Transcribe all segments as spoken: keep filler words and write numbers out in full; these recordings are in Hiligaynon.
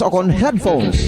o kon headphones.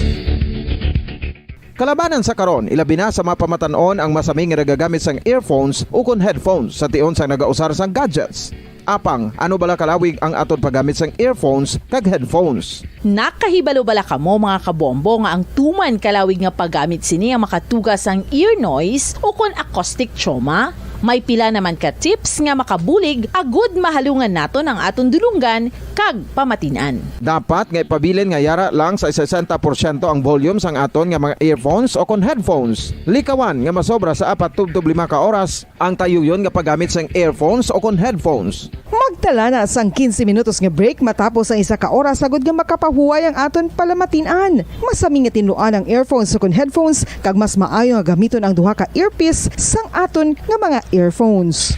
Kalabanan sa karon, ilabi na sa mga pamatan-on ang masami nga nagagamit sang earphones o kon headphones sa tion sang nagausar sang gadgets. Apang, ano bala kalawig ang aton paggamit sang earphones kag headphones? Nakahibalo bala kamo, mga kabombo, nga ang tuman kalawig nga paggamit sini ang makatuga sang ear noise o kon acoustic trauma? May pila naman ka tips nga makabulig agud mahalungan naton ang aton dulonggan kag pamatin-an. Dapat nga ipabilin nga yara lang sa sesenta porsyento ang volume sang aton nga mga earphones o kon headphones. Likawan nga masobra sa apat tubtob lima ka oras ang tayuyon nga paggamit sang earphones o kon headphones. Magtala na sang quince minutos nga break matapos ang isa ka oras, agud nga makapahuway ang aton palamatin-an. Masami nga tinluan ang earphones o kon headphones, kag mas maayo nga gamiton ang duha ka earpiece sang aton nga mga earphones.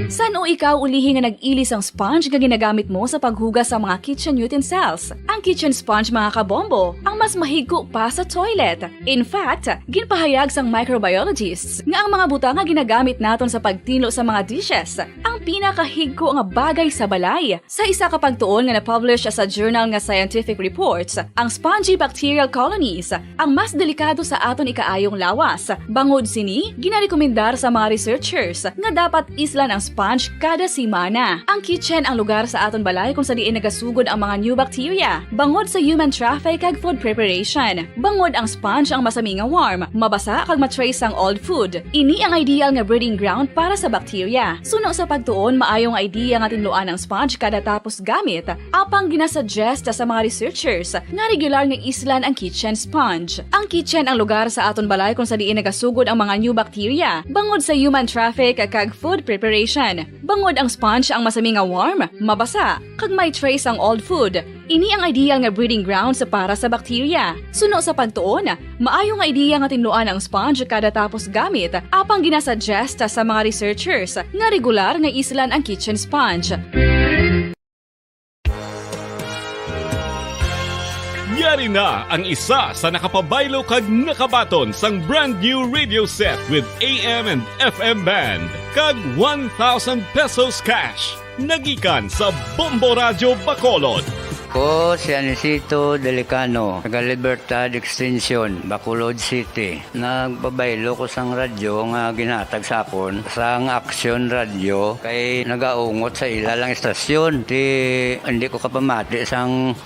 San-o ikaw ulihi nga nag-ili sang sponge nga ginagamit mo sa paghugas sa mga kitchen utensils? Ang kitchen sponge, mga kabombo, ang mas mahigko pa sa toilet. In fact, ginpahayag sang microbiologists nga ang mga butang nga ginagamit naton sa pagtinlo sa mga dishes ang pinakahigko nga bagay sa balay. Sa isa ka pagtuon nga na-publish sa journal nga Scientific Reports, ang spongy bacterial colonies ang mas delikado sa aton ikaayong lawas. Bangod sini, ginarekomendar sa mga researchers nga dapat islan ang sponge kada semana. Ang kitchen ang lugar sa aton balay kung sa diin nagasugod ang mga new bacteria, bangod sa human traffic kag food preparation. Bangod ang sponge ang masami nga warm, mabasa kag ma-trace ang old food. Ini ang ideal nga breeding ground para sa bacteria. Suno sa pagtuon, maayo nga idea nga tinluan ang sponge kada tapos gamit. Apang ginasuggest sa mga researchers nga regular nga islan ang kitchen sponge. Ang kitchen ang lugar sa aton balay kung sa diin nagasugod ang mga new bacteria, bangod sa human traffic kag food preparation. Bangod ang sponge ang masami nga warm, mabasa, kag may trace ang old food. Ini ang ideal nga breeding grounds para sa bacteria. Suno sa pagtuon, maayo nga idea nga tinluan ang sponge kada tapos gamit, apang ginasuggest sa mga researchers nga regular nga islan ang kitchen sponge. Yari na ang isa sa nakapabaylo kag nakabaton sang brand new radio set with A M and F M band kag one thousand pesos cash. Nagikan sa Bombo Radyo Bacolod. Ko si Anisito Delicano, taga Libertad Extension, Bacolod City. Nagpabaylo ko sang radyo nga ginhatag sa akon sang Action Radio, kay nagaungot sa ila lang istasyon. Ti, hindi ko kapamati sang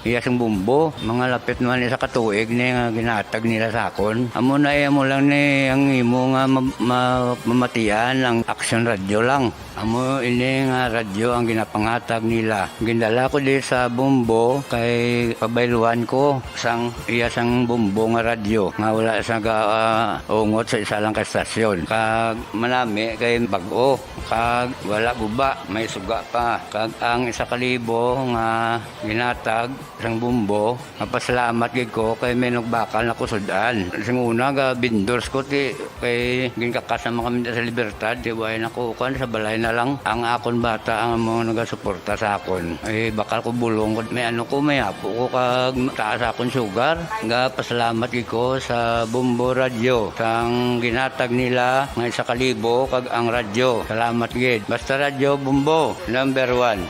iya sang bumbo. Mga lapit naman isa ka tuig ni nga ginhatag nila sa akon. Amo na, eh, amo lang ni ang imo nga ma-, ma-, mamatian ang Action Radio lang. Amo ini nga radyo ang ginapanghatag nila. Gindala ko di sa bumbo kay pabayluan ko sang iya sang bumbo nga radyo nga wala sa ga-, ah, ungot sa isa lang ka estasyon. Kag manami kay bag-o, kag wala guba, may suga pa. Kag ang isa ka libo nga ginatag sang bumbo, mapasalamat gid ko kay may nagbakal na ko sud-an. Sing una, ga vendors ko, ti, kay ginkakas naman kami sa Libertad, ti, way na ko, kuwan, sa balay na lang. Ang akon bata ang amo nagasuporta sa akon. Ay, bakal ko bulong ko, may ano ko, may apo ko, kag taas akon sugar. Ga pasalamat gid ko sa Bombo Radyo, sang ginatag nila nga isa ka libo, kag ang radyo. Salamat gid. Basta Radyo Bombo, number one.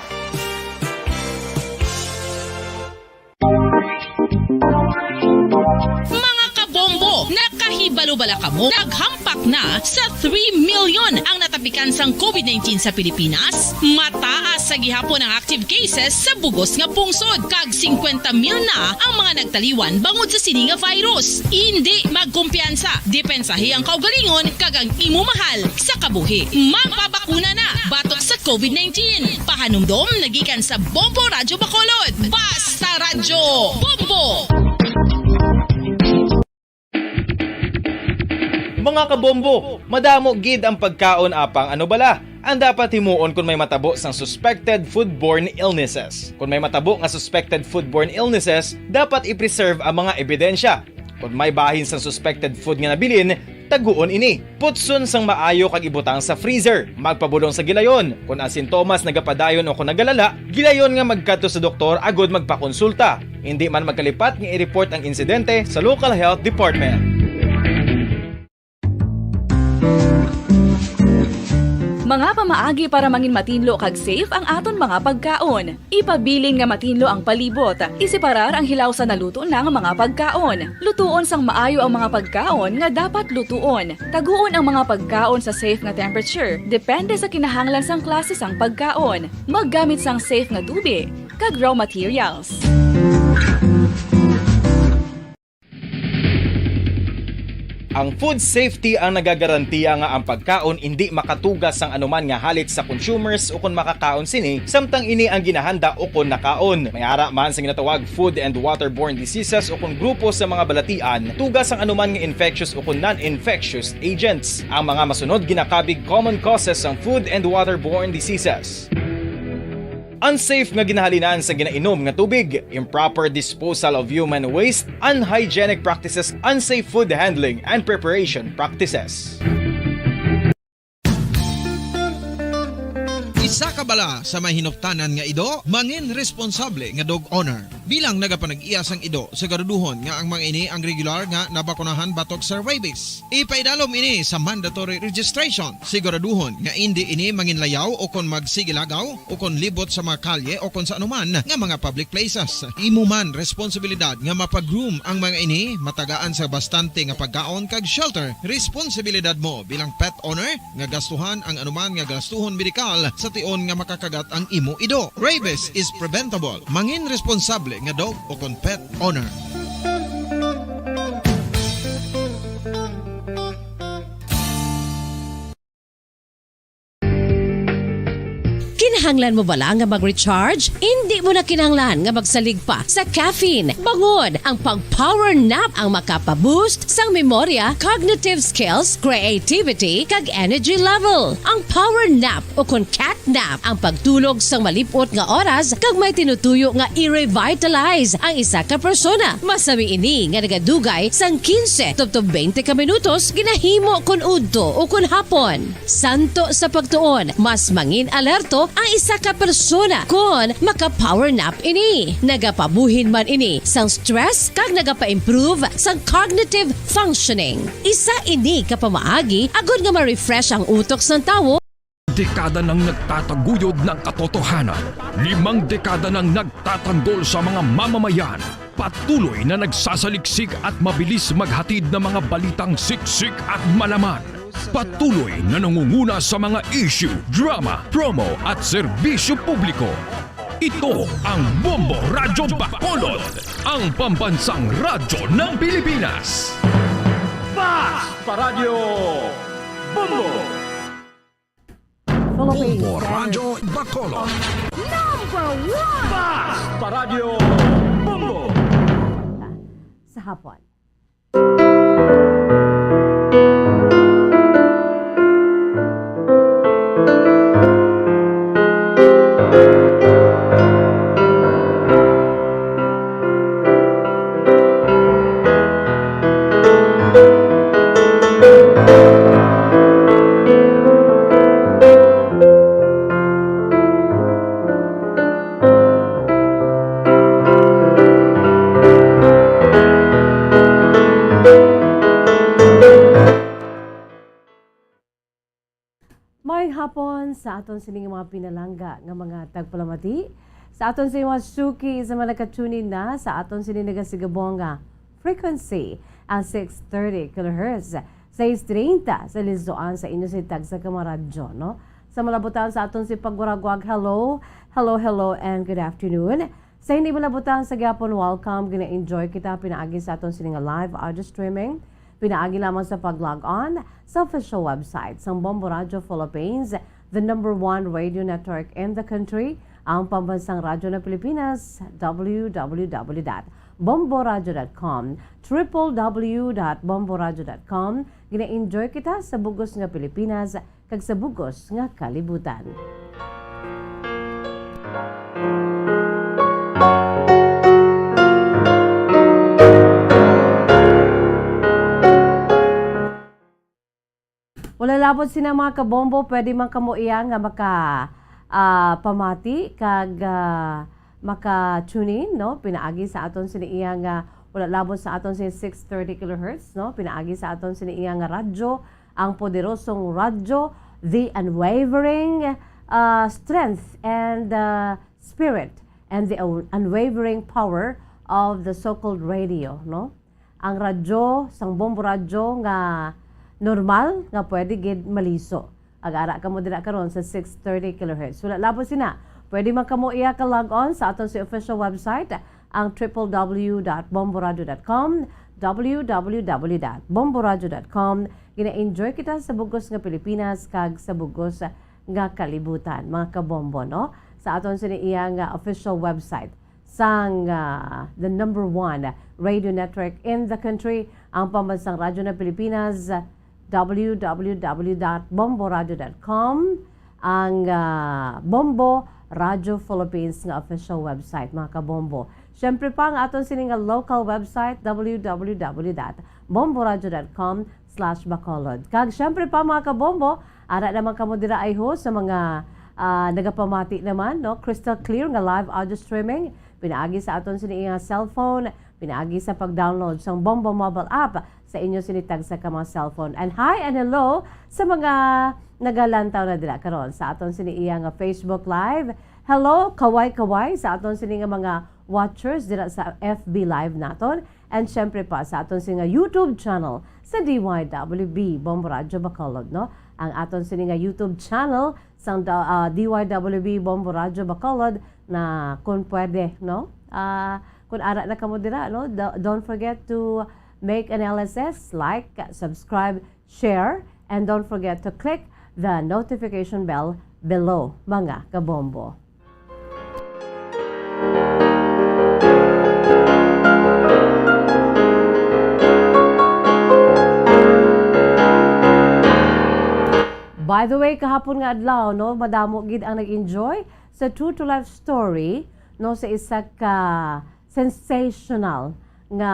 Mga kabombo, nakahibalo bala kamo? Naghampak na sa three million ang natapikan sang covid nineteen sa Pilipinas. Mataas sa gihapon ang active cases sa bugos nga pungsod, kag singkwenta mil na ang mga nagtaliwan bangod sa sini nga virus. Indi magkumpiyansa, depensahi ang kaugalingon kag ang imo mahal sa kabuhi. Magpabakuna na batok sa covid nineteen. Pahanumdom nagikan sa Bombo Radyo Bacolod. Basta Radyo, Bombo! Mga kabombo, madamo gid ang pagkaon, apang ano bala ang dapat himuon kon may matabo sang suspected foodborne illnesses? Kon may matabo nga suspected foodborne illnesses, dapat i-preserve ang mga ebidensya. Kon may bahin sang suspected food nga nabilin, taguon ini. Putson sang maayo kag ibutang sa freezer. Magpabulong sa gilayon. Kon ang sintomas nagapadayon o kon nagalala, gilayon nga magkadto sa doktor agud magpakonsulta. Indi man magkalipat nga i-report ang insidente sa local health department. Mga pamaagi para mangin matinlo kag safe ang aton mga pagkaon. Ipabilin nga matinlo ang palibot. Iseparar ang hilaw sa naluto na nga mga pagkaon. Lutuon sang maayo ang mga pagkaon nga dapat lutuon. Taguon ang mga pagkaon sa safe nga temperature, depende sa kinahanglan sang klase sang pagkaon. Maggamit sang safe nga tubig kag raw materials. Ang food safety ang nagagarantiya nga ang pagkaon indi makatuga sang anuman nga halit sa consumers ukon makakaon sini, samtang ini ang ginahanda ukon nakaon. May ara man sa ginatawag food and waterborne diseases ukon grupo sa mga balatian, tuga sang anuman nga infectious ukon non-infectious agents. Ang mga masunod ginakabig common causes sang food and waterborne diseases. Unsafe nga ginahalinan sa ginainom nga tubig, improper disposal of human waste, unhygienic practices, unsafe food handling and preparation practices. Isa ka bala sa may hinuptanan nga ido, mangin responsable nga dog owner. Bilang nagapanag-iya sang ido, siguraduhon nga ang mga ini ang regular nga nabakunahan batok sa rabies. Ipaidalom ini sa mandatory registration. Siguraduhon nga indi ini manginlayaw o kon magsigilagaw o kon libot sa mga kalye o kon sa anuman nga mga public places. Imo man responsibilidad nga mapa-groom ang mga ini, matagaan sa bastante nga pagkaon kag shelter. Responsibilidad mo bilang pet owner nga gastuhan ang anuman nga gastuhon medikal sa tion nga makakagat ang imo ido. Rabies is preventable. Mangin responsable nga dog o kon pet owner. Kinahanglan mo bala nga mag-recharge? Indi mo na kinahanglan nga magsalig pa sa caffeine. Bangod ang pag-power nap ang makapa-boost sang memorya, cognitive skills, creativity, kag energy level. Ang power nap o kon cat nap ang pagtulog sang malip-ot nga oras kag may tinutuyo nga i-revitalize ang isa ka persona. Masami ini nga nagadugay sang quince tubtob twenty ka minutos ginahimo kon udto o kon hapon. Santo sa pagtuon, mas mangin alerto ang isa ka persona kon maka-power nap ini. Nagapabuhin man ini sang stress kag nagapa-improve sang cognitive functioning. Isa ini ka pamaagi agod nga ma-refresh ang utok sang tawo. Dekada nang nagtataguyod ng katotohanan. Limang dekada nang nagtatanggol sa mga mamamayan. Patuloy na nagsasaliksik at mabilis maghatid ng mga balitang siksik at malaman. Patuloy na nangunguna sa mga issue, drama, promo at serbisyo publiko. Ito ang Bombo Radyo Bacolod, ang pambansang radyo ng Pilipinas. Fast Paradyo Bombo! Philippines. Bombo Radyo Bacolod. Number one! Fast Paradyo Bombo! Sa hapon. Maayong hapon sa aton sining mga pinalangga nga mga tagpalamati, sa aton sining mga suki sa mga naka-tune in na sa aton sining nagasigabong nga frequency, ang six thirty kilohertz, sais treinta sa Lisdoan sa inyo si tagsa ka mga radyo, no? Sa malabutan sa aton si pagwaraguag, hello, hello, hello, and good afternoon. Sa hindi malabutan sa gihapon, welcome. Gina-enjoy kita pinaagi sa aton sining live audio streaming. Pinaagi lamang sa pag-log on sa official website sang Bombo Radyo Philippines, the number one radio network in the country, ang pambansang radyo ng Pilipinas, w w w dot bomboradyo dot com, triple w dot bomboradyo dot com. Gina-enjoy kita sa bugos nga Pilipinas kag sa bugos nga kalibutan. Wala labot sina mga kabombo, pwede man kamo iya nga maka, ah, pamati kag, ah, maka-tune in, no? Pinaagi sa aton sini iya nga wala labot sa aton sini six thirty kilohertz, no? Pinaagi sa aton sini iya nga radyo, ang poderosong radyo the unwavering, uh, strength and, uh, spirit and the un-, unwavering power of the so-called radio, no? Ang radyo, sang Bombo Radyo nga normal, nga pwede gid maliso. Ag-ara kamo dira karon sa six thirty kilohertz. Wala labo sina. Pwede man kamo iya ka-log on sa aton si official website, ang triple W dot bomboradio dot com, W W W dot bomboradio dot com. Gina-enjoy kita sa bugos nga Pilipinas kag sa bugos nga kalibutan, mga kabombo, no? Sa aton sini iya nga official website sang, ah, the number one radio network in the country, ang Pambansang Radyo ng Pilipinas, W W W dot bomboradio dot com, ang, ah, Bombo Radio Philippines nga official website, mga kabombo. Siyempre pa, ang aton sini nga local website, W W W dot bomboradio dot com slash bacolod. Kag siyempre pa, mga kabombo, ara naman kamo dira ay ho sa mga, ah, nagapamati naman, no? Crystal clear nga live audio streaming, pinaagi sa aton sini nga cellphone, pinaagi sa pag-download sang Bombo mobile app sa inyo sini tagsa ka mga cellphone. And hi and hello sa mga nagalantaw na dira karon sa aton sini iya nga Facebook Live. Hello, kaway-kaway sa aton sini nga mga watchers dira sa F B Live naton. And syempre pa sa aton sini nga YouTube channel sa D Y W B Bombo Radyo Bacolod, no? Ang aton sini nga YouTube channel sang da-, ah, D Y W B Bombo Radyo Bacolod na kung pwede, no? Ah, kung ara na kamo dira, no? Do-, don't forget to make an L S S, like, subscribe, share, and don't forget to click the notification bell below, mga kabombo. By the way, kahapon nga adlaw, no, madamo gid ang nag-enjoy sa True to Life Story, no, sa isa ka sensational nga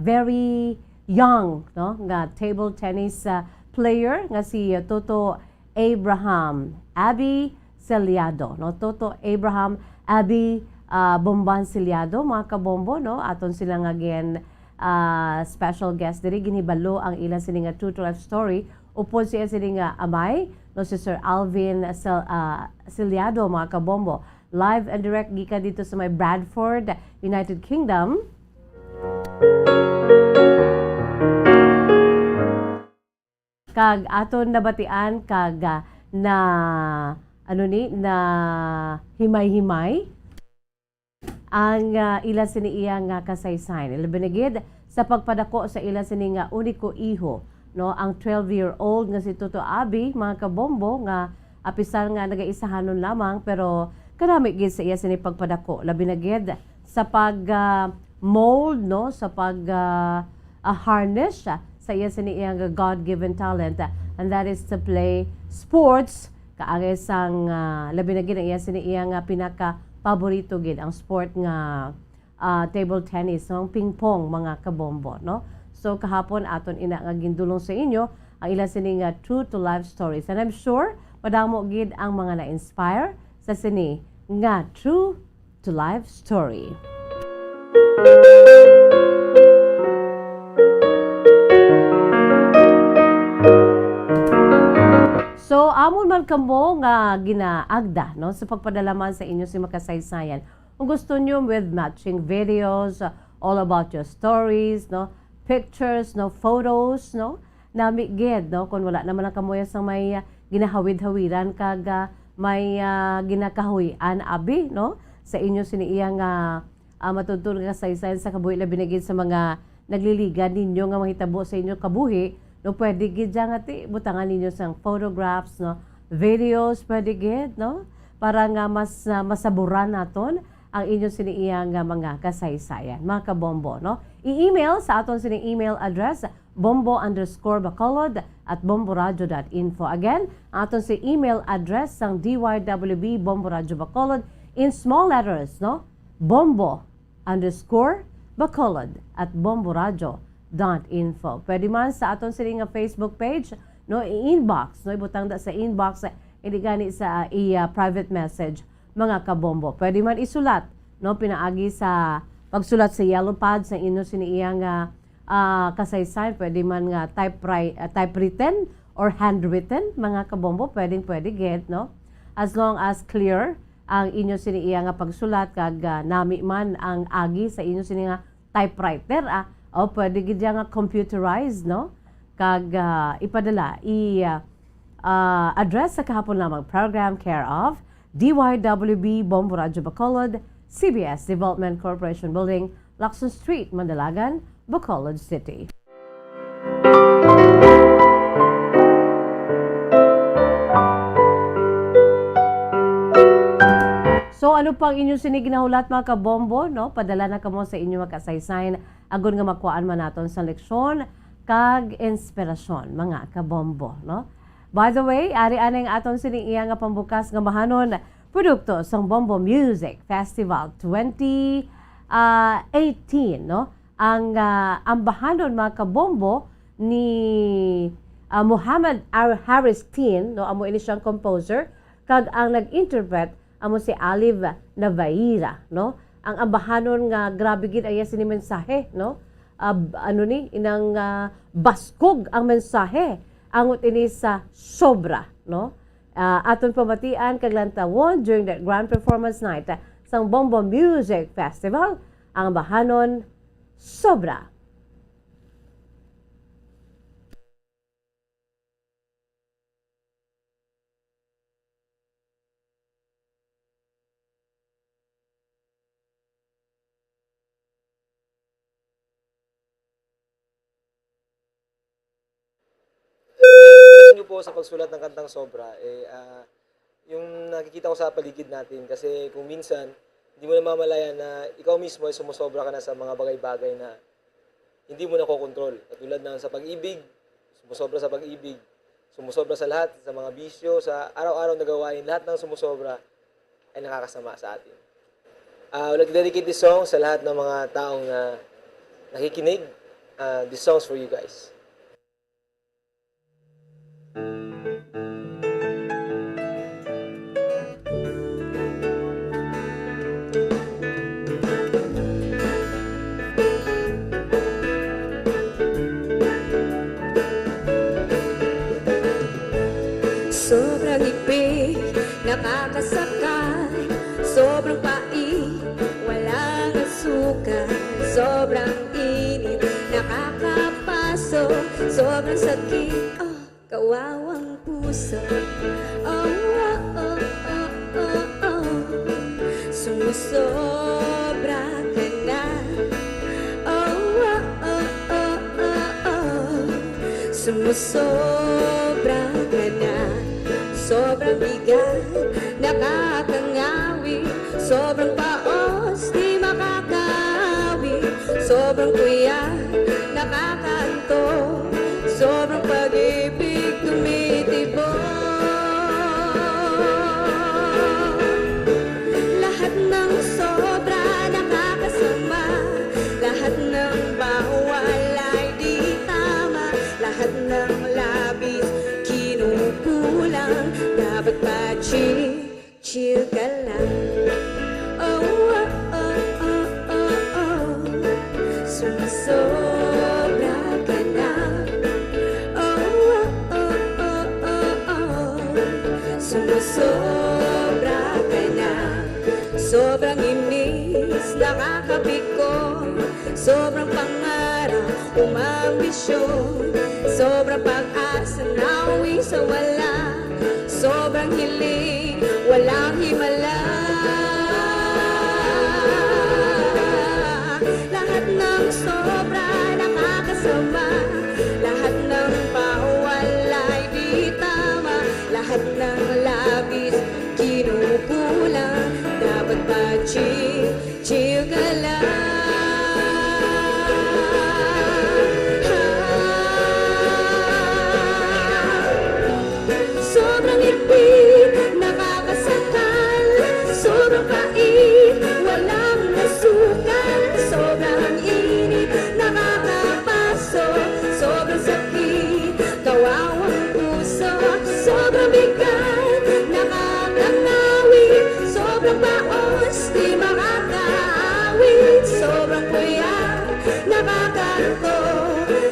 very young, no, nga table tennis, ah, player nga si Toto Abraham Abi Celiado, no? Toto Abraham Abi, ah, Bomban Celiado, mga kabombo, no? Aton sila nga gin, ah, special guest diri. Ginhibalo ang ila sini nga true to life story upod siya sini nga amay, no, si Sir Alvin Cel-, ah, Celiado, mga kabombo. Live and direct gikan dito sa may Bradford, United Kingdom. Kag aton nabatian kag, ah, na, ano ni, na himay-himay ang, ah, ila sini iya nga kasaysayan. Labi na gid sa pagpadako sa ila sini nga uniko iho, no, ang twelve-year-old nga si Toto Abi, mga kabombo, nga apisar nga nagaisahanon lamang, pero kadami gid sa iya sini pagpadako. Labi na gid sa pag, ah, mold, no, sa pag, ah, ah, harness siya sa iya sini iyang God-given talent, ah, and that is to play sports. Kaangay sang, ah, labi na gid ang iya sini iya nga pinakapaborito gid ang sport nga, ah, table tennis, no, ping pong, mga kabombo, no? So, kahapon aton ina nga gindulong sa inyo ang ila sini nga true to life stories. And I'm sure madamo gid ang mga na-inspire sa sini nga true to life story. So, amon man kamo nga ginaagda, no, sa pagpadala man sa inyo sini makasaysayan. Kung gusto nyo with matching videos, uh, all about your stories, no, pictures, no, photos, no, nami gid, no, kung wala naman ang kamuya sa may, uh, ginahawid-hawiran kag, uh, may, uh, ginakahuy-an abi, no, sa inyo sini iya nga, ah, matuntun nga kasaysayan sa kabuhi, labi na gid sa mga nagliligad ninyo nga mahitabo sa inyo kabuhi, no, pwede gid dyan nga ti, butangan ninyo sang photographs, no, videos, pwede gid, no, para nga mas, ah, masaburan naton ang inyo sini iya nga mga kasaysayan, mga kabombo, no. I-email sa aton sini email address, bombo underscore bacolod at bomboradio dot info. Again, ang aton si email address sang D Y W B Bombo Radyo Bacolod in small letters, no? Bombo underscore bacolod at bomboradio dot info. Pwede man sa aton sini nga Facebook page, no? I-inbox, no? Ibutang da sa inbox, hindi gani sa iya private message, mga kabombo. Pwede man isulat, no? Pinaagi sa pagsulat sa yellow pad sa inyo sini iya nga ah, kasaysayan, pwede man nga typewri-, ah, typewritten or handwritten, mga kabombo, pwedeng-pwede gid, no? As long as clear ang inyo sini iya nga pagsulat kag, ah, nami man ang agi sa inyo sini nga typewriter, ah, o pwede gid iya nga computerized, no? Kag, ah, ipadala, i, ah, ah, address sa kahapon lamang program, care of D Y W B Bombo Radyo Bacolod, C B S Development Corporation Building, Lacson Street, Mandalagan, Bacolod City. So, ano pang inyo sini ginahulat, mga kabombo, no? Padala na kamo sa inyo mga kasaysayan, agod nga makuhaan man naton sa leksyon kag inspirasyon, mga kabombo, no? By the way, ari anay ang aton sini iya nga pambukas nga bahanon, produkto sang Bombo Music Festival twenty, ah, eighteen, no? Ang, ah, ambahanon, mga kabombo, ni, ah, Muhammad Ar-, Harris Tin, no? Amo ini siyang composer, kag ang nag-interpret amo si Aliv Navaira, no? Ang ambahanon nga grabe gid ang iya sini mensahe, no? Ah, b-, ano ni, inang, ah, baskog ang mensahe. Angot ini sa sobra, no? Ah, aton pamatian kag lantawon during the grand performance night, ah, sang Bombo Music Festival, ang ambahanon, Sobra. Sa inyo po sa pagsulat ng kantang Sobra, eh, ah, yung nakikita ko sa paligid natin, kasi kung minsan, hindi mo namamalayan na ikaw mismo ay sumusobra ka na sa mga bagay-bagay na hindi mo nakokontrol. Katulad ng sa pag-ibig, sumusobra sa pag-ibig, sumusobra sa lahat, sa mga bisyo, sa araw-araw na gawain, lahat ng sumusobra ay nakakasama sa atin. Ah, I would like to dedicate this song sa lahat ng mga taong, ah, nakikinig. Ah, this song's for you guys. Sobrang higpit, nakakasakal. Sobrang pait, walang asukan. Sobrang init, nakakapaso. Sobrang sakit, oh, kawawang puso. Oh, oh, oh, oh, oh, oh. Sumusobra ka na. Oh, oh, oh, oh, oh, oh. Sumusobra ka na. Sobrang bigat, nakakangawi. Sobrang paos, di makakawi. Sobrang kuya, nakakanto. Sobrang pag-ibig, tumitibok. Lahat ng sobra, nakakasama. Lahat ng bawal ay di tama. Lahat ng labis, kinukulang. Dapat pa chill, chill ka lang. Oh, oh, oh, oh, oh, oh. Sumusobra ka na. Oh, oh, oh, oh, oh, oh. Sumusobra ka na. Sobrang inis, nakakapikon. Sobrang pangarap, umambisyon. Sobrang pag-asa, nauwi sa wala. Sobrang hiling, walang himala. Lahat ng sobra, nakakasama. Lahat ng bawal ay di tama. Lahat ng labis, kinukulang. Dapat ba chill, chill ka lang? Sobrang higpit, nakakasakal. Sobrang pait, walang masukan. Sobrang init, nakakapaso. Sobrang sakit, kawawang puso. Sobrang bigat, nakakangawi. Sobrang paos, di makakaawit. Sobrang kuya, nakakanto.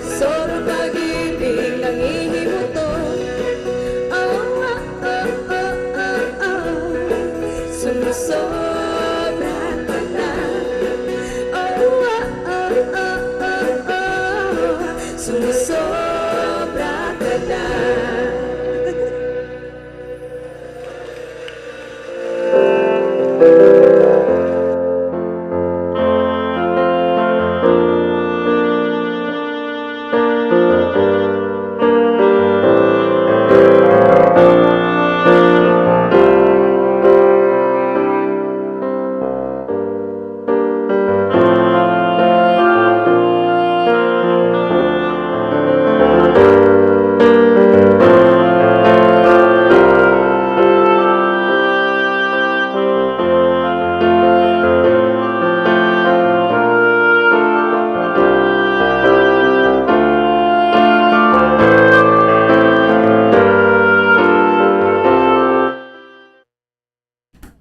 Sobrang pag-ibig, nangihimuto. Sobra ka na. Oh, oh, oh, oh, oh, oh. Sumusobra ka na.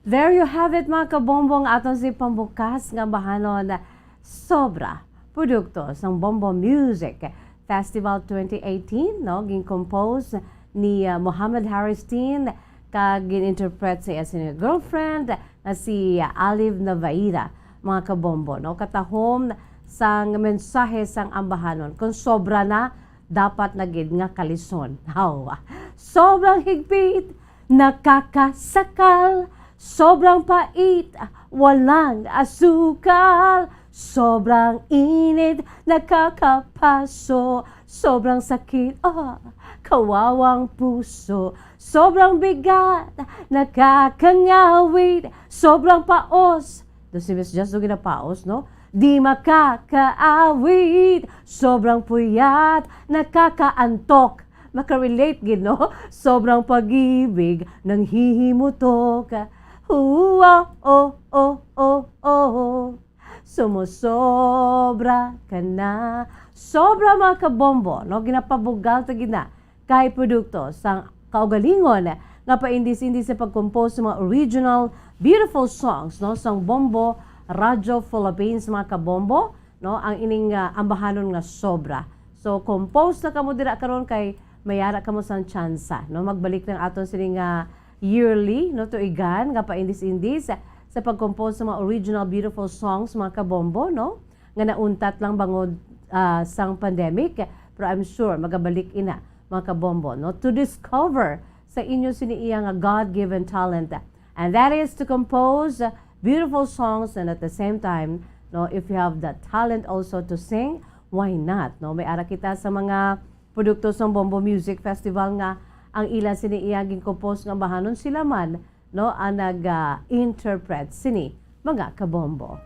There you have it, mga kabombo, ang aton si pambukas nga bahanon, Sobra, produkto sang Bombo Music Festival twenty eighteen, no? Gin-compose ni, ah, Mohamed Harris Teen, kag gin-interpret sa iya sini girlfriend nga si, ah, Alive Navaira, mga kabombo, no? Katahom sang mensahe sang ambahanon, kung sobra na, dapat na gid nga kalison. Haw, sobrang higpit, nakakasakal, sobrang pait, walang asukal, sobrang init, nakakapaso, sobrang sakit, ah, kawawang puso, sobrang bigat, nakakangawit, sobrang paos. Do si Miss Jess do ginapaos, no? Di makakaawit, sobrang puyat, nakakaantok. Makarelate gid, no? Sobrang pag-ibig, nanghihimutok. Huwa, oh, oh, oh, oh. Sumusobra ka na. Sobra, mga kabombo, no? Ginapabugal ta gid na kay produkto sang kaugalingon nga paindis-indis sa pag-compose sa mga original beautiful songs, no, sang Bombo Radyo Philippines, mga kabombo, no, ang ining, ah, ambahanon nga sobra. So, compose na kamo dira karon kay may ara kamo sang tsansa, no, magbalik lang aton sini nga yearly, no, tuigan nga paindis-indis sa pag-compose sa mga original beautiful songs, mga kabombo, no, nga nauntat lang bangod, ah, sang pandemic, pero I'm sure magabalik ina, mga kabombo, no, to discover sa inyo sini iya nga God-given talent, and that is to compose beautiful songs, and at the same time, no, if you have the talent also to sing, why not, no? May ara kita sa mga produkto sang Bombo Music Festival nga ang ila sini iya gin-compose nga bahanon sila man, no, ang nag, ah, interpret sini, mga kabombo.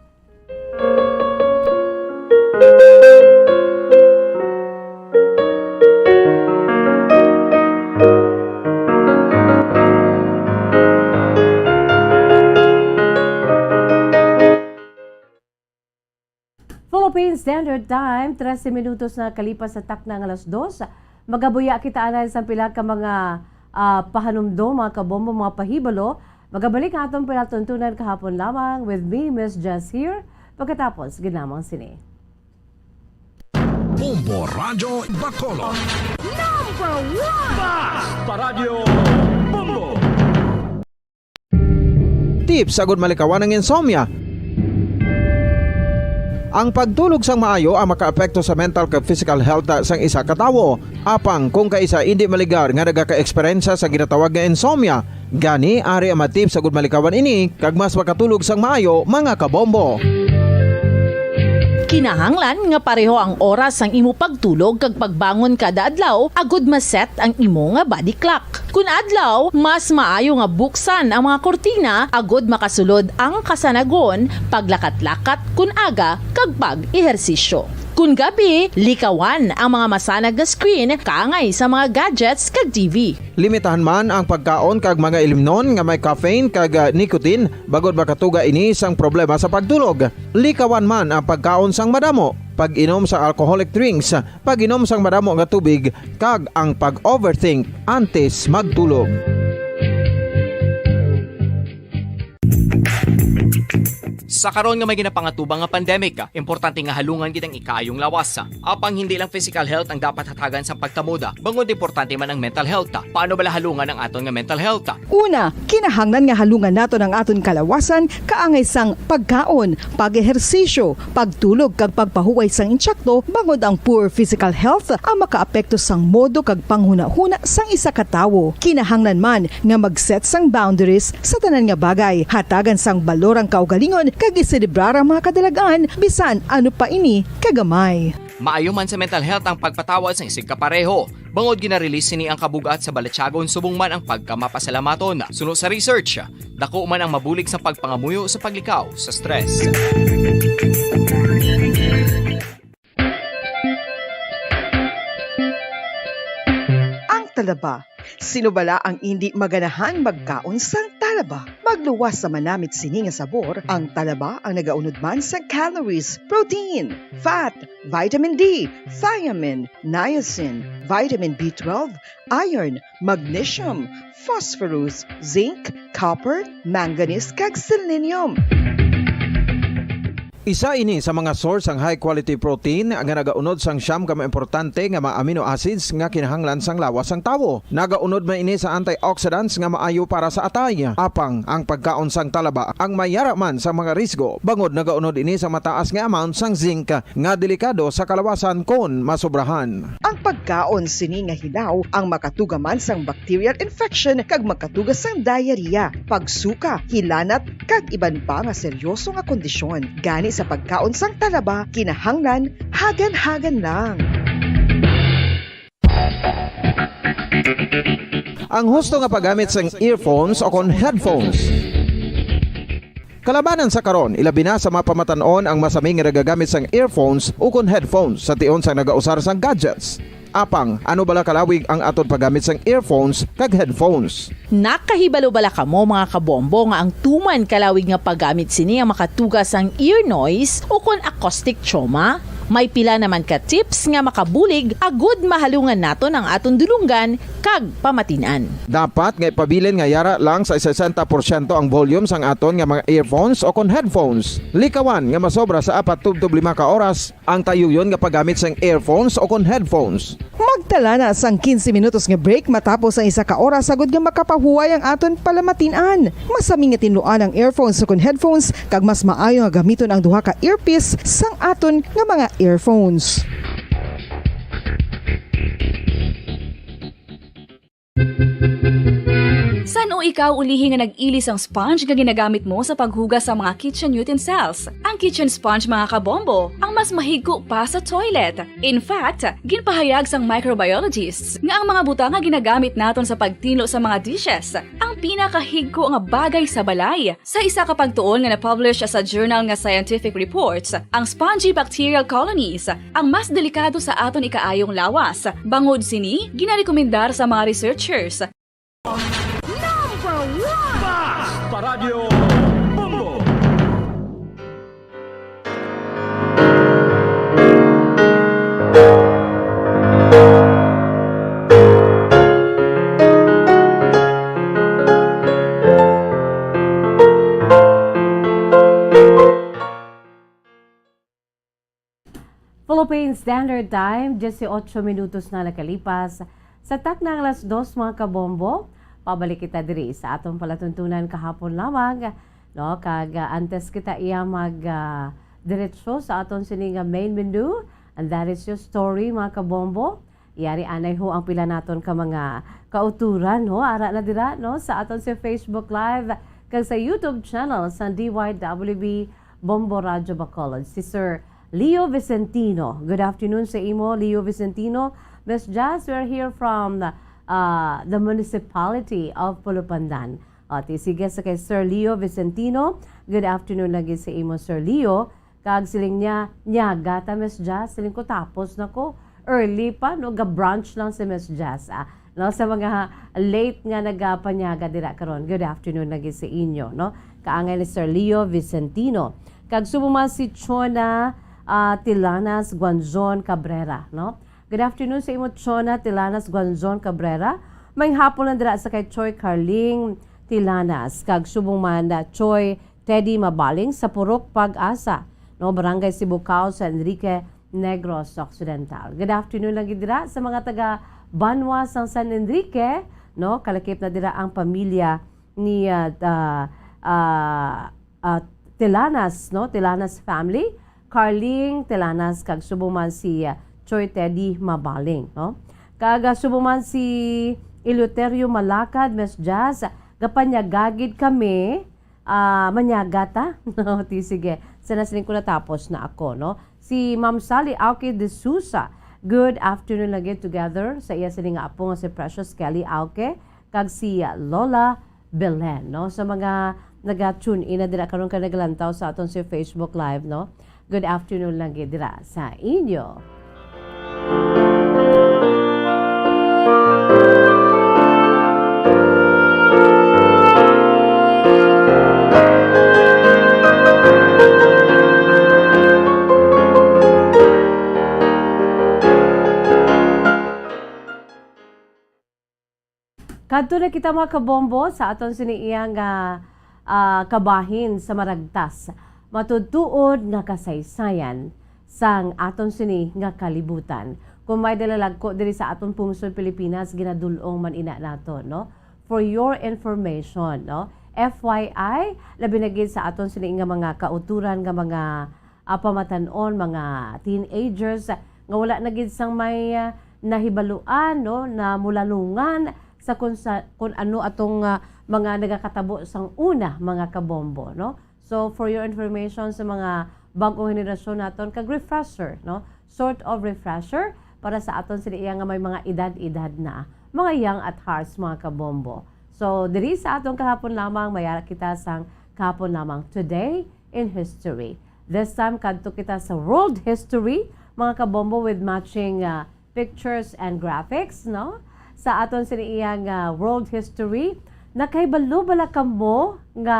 Philippine Standard Time, trese minutos na kalipas sa takna nga alas dos. Magabuya kita anay sang pila ka mga, ah, pahanumdom, mga kabombo, mga pahibalo. Magabalik ang atong palatuntunan kahapon lamang with me, Miss Jess here. Pagkatapos, ginamang sini. Bombo Radyo Bacolod. Number one! Basta Radyo Bombo! Tips agud malikawan ang insomnia. Ang pagtulog sang maayo ang makaapekto sa mental kag physical health sang isa ka tawo. Apang kung kaisa indi maligar nga nagaka-eksperyensya sa ginatawag nga insomnia, gani ari ang mga tips agud malikawan ini kag mas makatulog sang maayo, mga kabombo. Kinahanglan nga pareho ang oras sang imo pagtulog kag pagbangon kada adlaw agud ma-set ang imo nga body clock. Kun adlaw, mas maayo nga buksan ang mga kurtina agud makasulod ang kasanagon, paglakat-lakat kun aga, kag pag-ehersisyo. Kun gabi, likawan ang mga masanag nga screen kaangay sa mga gadgets kag T V. Limitahan man ang pagkaon kag mga ilimnon nga may caffeine kag, ah, nicotine, bangod makatuga ini sang problema sa pagtulog. Likawan man ang pagkaon sang madamo, pag-inom sa alcoholic drinks, pag-inom sang madamo nga tubig, kag ang pag-overthink antes magtulog. Sa karon nga may ginapangatubang nga pandemic, importante nga halungan gid ang ikaayong lawas. Apang hindi lang physical health ang dapat hatagan sang pagkamoda, bangod importante man ang mental health. Paano bala halungan ang aton nga mental health? Una, kinahanglan nga halungan naton ang aton kalawasan kaangay sang pagkaon, pag-ehersisyo, pagtulog kag pagpahuway sang insakto, bangod ang poor physical health ang makaapekto sang modo kag panghunahuna sang isa ka tawo. Kinahanglan man nga mag-set sang boundaries sa tanan nga bagay, hatagan sang balor ang kaugalingon kag iselebrar ang mga kadalagan, bisan ano pa ini kagamay. Maayo man sa mental health ang pagpatawad sang isigkapareho, bangod gina-release sini ang kabug-at sa balatyagon subong man ang pagkamapasalamaton. Suno sa research, dako man ang mabulig sa pagpangamuyo sa paglikaw sa stress. Ang talaba. Sino bala ang indi maganahan magkaon sang talaba? Magluwas sa manamit sini nga sabor, ang talaba ang nagaunod man sa calories, protein, fat, vitamin D, thiamine, niacin, vitamin B twelve, iron, magnesium, phosphorus, zinc, copper, manganese, kag selenium. Isa ini sa mga source sang high quality protein nga nagaunod sang siyam ka mga importante nga mga amino acids nga kinahanglan sang lawas sang tawo. Nagaunod man ini sa antioxidants nga maayo para sa atay. Apang ang pagkaon sang talaba ang may yara man sang mga risgo, bangod nagaunod ini sa mataas nga amount sang zinc nga delikado sa kalawasan kon masobrahan. Ang pagkaon sini nga hilaw ang makatuga man sang bacterial infection kag makatuga sang diarrhea, pagsuka, hilanat, kag iban pa nga seryoso nga kondisyon. Gani sa pagkaon sang talaba, kinahanglan hagan-hagan lang. Ang husto nga paggamit sang earphones o kon headphones. Kalabanan sa karon, ilabi na sa mga pamatan-on ang masami nga nagagamit sang earphones ukon headphones sa tion sang nagausar sang gadgets. Apang, ano bala kalawig ang aton paggamit sang earphones kag headphones? Nakahibalo bala kamo, mga kabombo, nga ang tuman kalawig nga paggamit sini ang makatuga sang ear noise ukon acoustic trauma? May pila naman ka tips nga makabulig agud mahalungan naton ang aton dulonggan kag pamatin-an. Dapat nga ipabilin nga yara lang sa sesenta porsyento ang volume sang aton nga mga earphones o kon headphones. Likawan nga masobra sa apat tubtob lima ka oras ang tayuyon nga paggamit sang earphones o kon headphones. Magtala na sang quince minutos nga break matapos ang isa ka oras agud nga makapahuway ang aton palamatin-an. Masami nga tinluan ang earphones o kon headphones, kag mas maayo nga gamiton ang duha ka earpiece sang aton nga mga earphones. San-o ikaw ulihi nga nag-ili sang sponge nga ginagamit mo sa paghugas sa mga kitchen utensils? Ang kitchen sponge, mga kabombo, ang mas mahigko pa sa toilet. In fact, ginpahayag sang microbiologists nga ang mga butang nga ginagamit naton sa pagtinlo sa mga dishes ang pinakahigko nga bagay sa balay. Sa isa ka pagtuon nga na-publish sa journal nga Scientific Reports, ang spongy bacterial colonies ang mas delikado sa aton ikaayong lawas. Bangod sini, ginarekomendar sa mga researchers. Number one! Basta Radyo Bombo! Philippine Standard Time, dieciocho minutos na nakalipas. Sa takna nga alas dos, mga kabombo, pabalik kita diri sa atong palatuntunan kahapon lamang, no? Kag, ah, antes kita iya mag, ah, diretso sa aton sini nga main menu, and that is your story, mga kabombo. Yari anay ho ang pila naton ka mga kauturan, ho? Ara na dira, no? Sa aton sa Facebook Live kag sa YouTube channel sa D Y W B Bombo Radyo Bacolod, si Sir Leo Vicentino. Good afternoon sa imo, Leo Vicentino. Miss Jazz, we are here from, uh, the municipality of Pulupandan. O, ti, sige, sa kay Sir Leo Vicentino, good afternoon lagi sa imo, Sir Leo. Kag siling niya, "Nyaga ta, Miss Jazz." Siling ko, "Tapos na ko." Early pa, no? Ga-brunch lang si Miss Jazz, ah. No, sa mga late nga nagapanyaga dira karon, good afternoon lagi sa inyo, no? Kaangay ni Sir Leo Vicentino. Kag subong man si Chona, ah, Tilanas Guanzon Cabrera, no? Good afternoon sa imo, Chona Tilanas Guanzon Cabrera. May hapon lang dira sa kay Choi Carling Tilanas. Kag subong man, ah, Choi Teddy Mabaling sa Purok Pag-asa, no, Barangay Sibucao, San Enrique, Negros Occidental. Good afternoon lang gid dira sa mga taga Banwa sang San Enrique, no, kalakip na dira ang pamilya ni, ah, ah, ah, ah, Telanas, no, Telanas family, Carling Telanas kag subong man si, ah, Choy Teddy Mabaling, no. Kag, ah, subong man si Eleuterio Malakad, Miss Jazz, gapanyagagid kami, ah, manyaga ta? No, ti, sige. Sana sining ko natapos na ako, no? Si Ma'am Sally Auke de Sousa, good afternoon lagi together sa iya sini nga apo nga si Precious Kelly Auke, kag si Lola Belen, no? Sa mga naga-tune in na dira karon ka naglantaw sa aton si Facebook Live, no? Good afternoon lagi dira sa inyo. Kadto na kita, mga kabombo, sa aton sini iya nga, ah, kabahin sa maragtas, matuod-tuod nga kasaysayan sang aton sini nga kalibutan. Kung may dalalagko diri sa aton pungsod Pilipinas, ginadul-ong man ina naton, no? For your information, no? F Y I, labi na gid sa aton sini nga mga kauturan nga mga, ah, pamatan-on, mga teenagers, nga wala na gid sang may, ah, nahibaluan, no, na mulalungan sa kun sa, kun ano atong, ah, mga nagakatabo sang una, mga kabombo, no? So, for your information, sa mga bag-ong henerasyon naton, kag refresher, no? Sort of refresher para sa aton sila iya nga may mga edad-edad na, mga young at hearts, mga kabombo. So, diri sa aton kahapon lamang, may ara kita sang kahapon lamang, today in history. This time, kadto kita sa world history, mga kabombo, with matching, ah, pictures and graphics, no? Sa aton sini iya nga world history, nakahibalo bala kamo nga,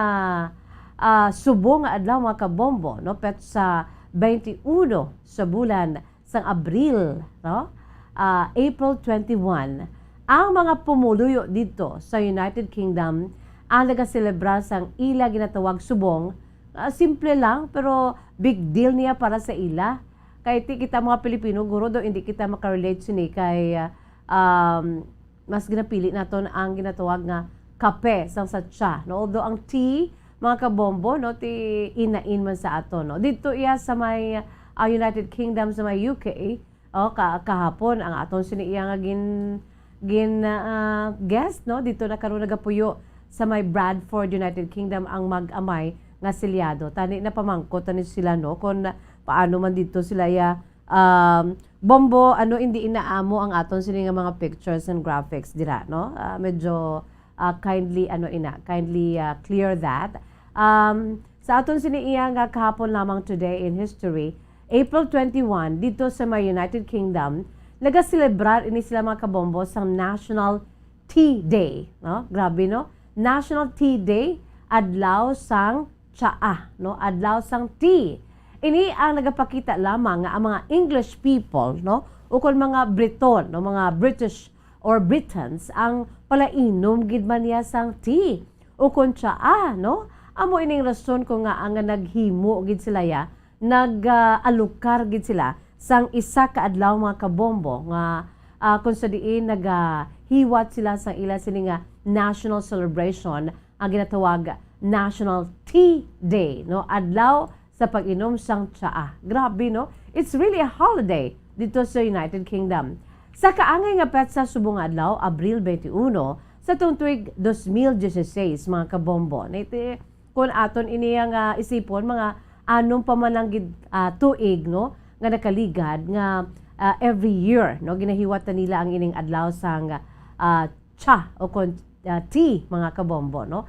ah, subong nga adlaw, mga kabombo, no? Petsa twenty-one sa bulan sang Abril, no? Ah, April twenty-one, ang mga pumuluyo dito sa United Kingdom ang nagaselebrar sang ila ginatawag subong. Ah, simple lang, pero big deal niya para sa ila. Kay ti kita mga Pilipino, guro, daw hindi kita makarelate sini kay, ah, um, mas ginapili naton ang ginatawag nga kape sang sa tsa, no? Although ang tea, mga kabombo, no, ti inain man sa aton, no? Dito iya sa may, ah, United Kingdom, sa may U K, oh, ka-, kahapon ang aton sini iya nga gin-, gin-, ah, guest, no? Dito na karon nagapuyo sa may Bradford, United Kingdom, ang mag-amay nga si Liado. Tani napamangkot tani sila, no, kung paano man dito sila iya, um, Bombo, ano, hindi inaamo ang aton sini nga mga pictures and graphics dira, no? Ah, medyo, ah, kindly, ano, ina, kindly, ah, clear that. Um, sa aton sini iya nga kahapon lamang, today in history, April twenty-one, dito sa may United Kingdom, nagaselebrar ini sila, mga kabombo, sang National Tea Day, no? Grabe, no? National Tea Day, adlaw sang tsaa, no? Adlaw sang tea. Ini ang nagapakita lamang nga ang mga English people, no? Ukon mga Briton, no? Mga British or Britons, ang palainom gid man niya sang tea ukon tsaa, no? Amo ining rason kung ngaa nga naghimo gid sila ya, nag, ah, alukar gid sila sang isa ka adlaw, mga kabombo, nga, ah, kung sa diin nagahiwat sila sang ila sini nga national celebration, ang ginatawag National Tea Day, no? Adlaw sa pag-inom sang tsaa. Grabe, no? It's really a holiday dito sa United Kingdom. Sa kaangay nga petsa subong nga adlaw, Abril twenty-one, sa tuong tuig dos mil dieciséis, mga kabombo. Niti, kung aton ini nga isipon, mga anom pa man lang gid, ah, tuig, no, nga nakaligad nga, ah, every year, no, ginahiwat na nila ang ining adlaw sang, ah, cha o kon, ah, tea, mga kabombo, no?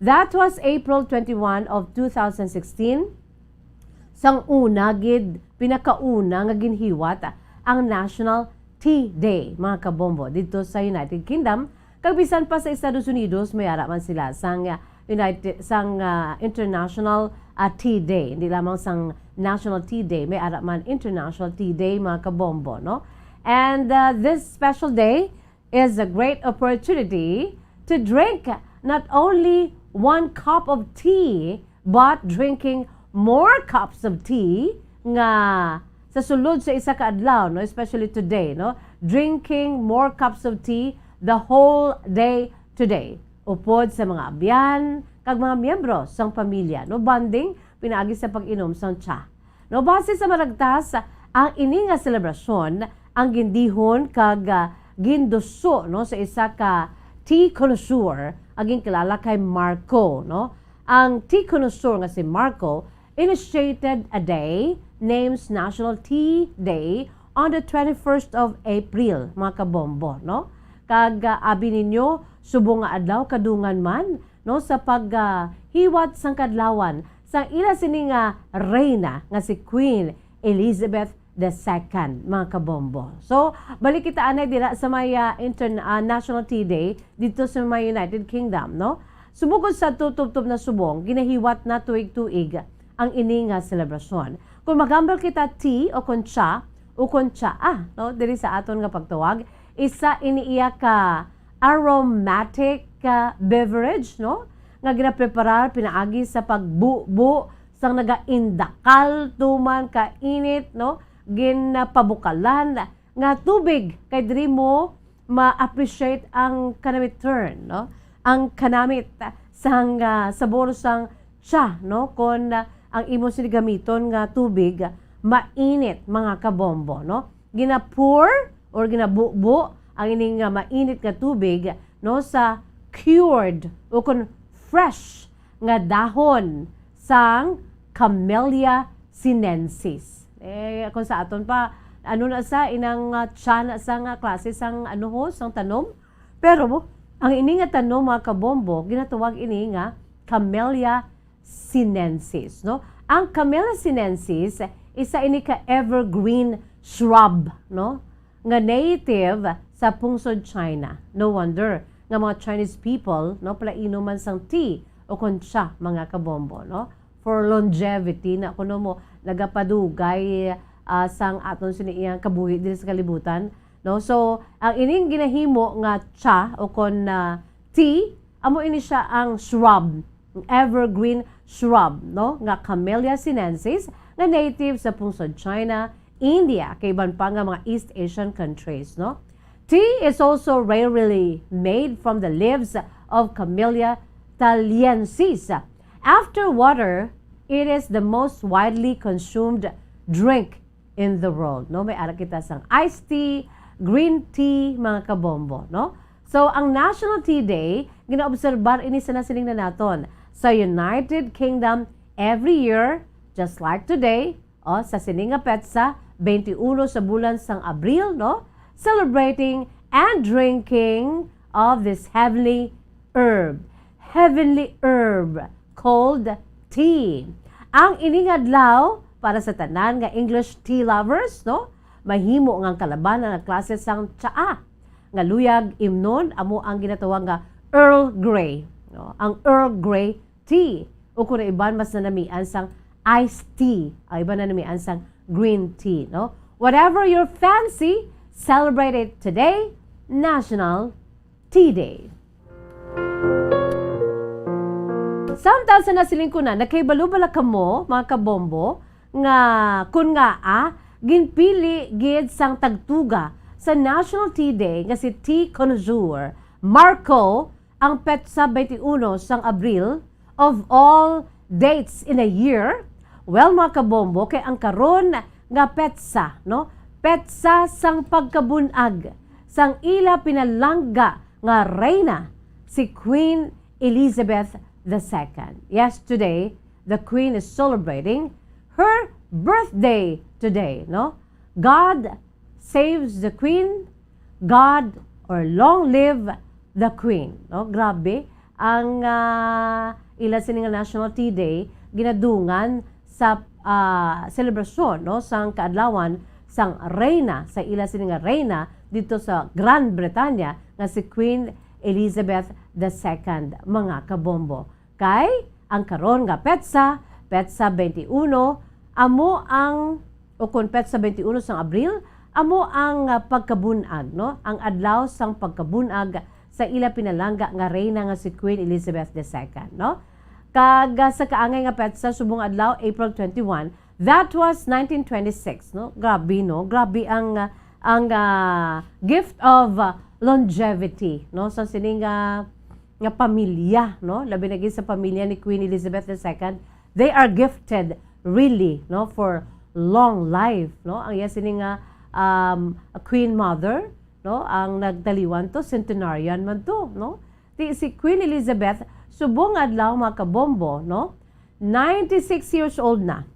That was April twenty-one of two thousand sixteen. Sang una gid, pinakauna nga ginhiwat ang National Tea Day, mga kabombo, dito sa United Kingdom. Kag bisan pa sa Estados Unidos, may ara man sila sang, ah, United, sang, ah, International, ah, Tea Day. Hindi lamang sang National Tea Day, may ara man International Tea Day, mga kabombo, no? And, ah, this special day is a great opportunity to drink not only one cup of tea, but drinking more cups of tea nga sa sulod sa isa ka adlaw, no, especially today, no, drinking more cups of tea the whole day today. Upod sa mga abyan kag mga miyembro sang pamilya, no, bonding pinaagi sa pag-inom sang tsa. No, base sa maragtas, ang ini nga selebrasyon ang gindihon kag, ah, ginduso, no, sa isa ka tea connoisseur nga ginkilala kay Marco, no. Ang tea connoisseur nga si Marco initiated a day named National Tea Day on the twenty-first of April, mga kabombo, no? Kag, ah, abi ninyo, subong nga adlaw kadungan man, no, sa pag, ah, hiwat sang kadlawan sang ila sini nga reyna nga si Queen Elizabeth the Second, mga kabombo. So, balik kita anay dira sa may, ah, intern-, ah, National Tea Day dito sa may United Kingdom, no? Sumugod sa tubtob na subong, ginahiwat na tuig-tuig ang ini nga selebrasyon. Kung maghambal kita tea o kon tsa, o kon tsaa, no, diri sa aton nga pagtawag, isa ini iya ka aromatic, ah, beverage, no, nga ginapreparar pinaagi sa pagbubo sang nagaindakal tuman ka init, no, ginapabukalan nga tubig, kay diri mo ma-appreciate ang kanamit turn, no? Ang kanamit sang, ah, sabor sang tsa, no? Kon, ah, ang imo sini gamiton nga tubig, mainit, mga kabombo, no? Ginapour or ginabubo ang ining, ah, mainit nga tubig, no, sa cured o kon fresh nga dahon sang Camellia sinensis. Eh, kung sa aton pa, ano na sa inang, ah, tsa na sa nga klase sang, ano ho, sang tanom? Pero ang ini nga tanom, mga kabombo, ginatawag ini nga Camellia sinensis, no? Ang Camellia sinensis, isa ini ka evergreen shrub, no, nga native sa pungsod China. No wonder nga mga Chinese people, no, palainom man sang tea o kon tsa, mga kabombo, no? For longevity na kuno mo nagapadugay, ah, sang aton sini iyang kabuhi diri sa kalibutan, no? So, ang ining ginahimo nga tsa o kon, ah, tea, amo ini siya ang shrub, evergreen shrub, no, nga Camellia sinensis, nga native sa pungsod China, India, kay iban pa nga mga East Asian countries, no? Tea is also rarely made from the leaves of Camellia thaliensis. After water, it is the most widely consumed drink in the world, no? May ara kita sang iced tea, green tea, mga kabombo, no? So, ang National Tea Day, ginaobserbar ini sa nasiling na naton sa United Kingdom every year, just like today, o, sa sini nga petsa, twenty-one sa bulan sang Abril, no? Celebrating and drinking of this heavenly herb. Heavenly herb called tea. Ang ining adlaw, para sa tanan nga English tea lovers, no? Mahimo nga ang kalabanan nga klase sang tsaa nga luyag imnon amo ang ginatawag nga Earl Grey, no? Ang Earl Grey tea, o kung iban mas nanamian sang iced tea, ang iban nanamian sang green tea, no? Whatever your fancy, celebrate it today, National Tea Day. Samtang sa nasiling ko na, nakahibalo bala kamo, mga kabombo, nga kun ngaa ginpili gid sang tagtuga sa National Tea Day nga si tea connoisseur Marco ang petsa twenty-one sang Abril, of all dates in a year? Well, mga kabombo, kay ang karon nga petsa, no? Petsa sang pagkabun-ag sang ila pinalangga nga reyna, si Queen Elizabeth the Second. Yes, today, the Queen is celebrating her birthday today, no? God saves the Queen, God or long live the Queen, no? Grabe ang, ah, ila sini nga National Tea Day ginadungan sa, ah, selebrasyon, no, sang kaadlawan sang reyna, sa ila sini nga reyna dito sa Grand Bretanya nga si Queen Elizabeth the Second, mga kabombo. Kay ang karon nga petsa, petsa twenty-one, amo ang, o kon petsa twenty-one sang Abril, amo ang, ah, pagkabun-ag, no? Ang adlaw sang pagkabun-ag sa ila pinalangga nga reyna nga si Queen Elizabeth the Second, no? Kag, ah, sa kaangay nga petsa subong adlaw, April twenty-one, that was nineteen twenty-six, no? Grabe, no? Grabe ang, ah, ang, ah, gift of, ah, longevity, no? Sa sining, ah, nga pamilya, no? Labi na gid sa pamilya ni Queen Elizabeth the Second, they are gifted really, no, for long life, no? Ang iya sini nga, um, Queen Mother, no? Ang nagtaliwan to, centenarian man to, no? Ti si Queen Elizabeth, subong adlaw, mga kabombo, no? Ninety-six years old na.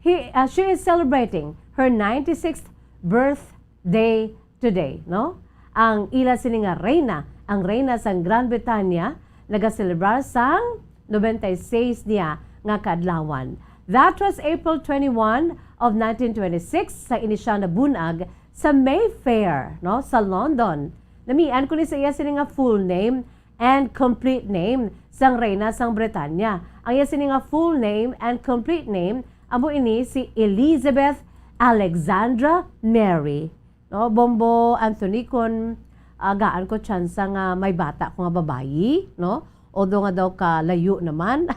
He, uh, she is celebrating her ninety-sixth birthday today, no? Ang ila sini nga reyna, ang reyna sang Grand Bretanya, nagaselebrar sang nobenta y seis niya nga kaadlawan. That was April twenty-one of nineteen twenty-six, sa ini siya nabunag sa Mayfair, no, sa London. Namian ko ni sa iya sini nga full name and complete name sang reyna sang Bretanya. Ang iya sini nga full name and complete name amo ini si Elizabeth Alexandra Mary. No, Bombo Anthony, kon, ah, gaan ko tsansa nga may bata ko nga babayi, no? Although nga daw kalayo naman.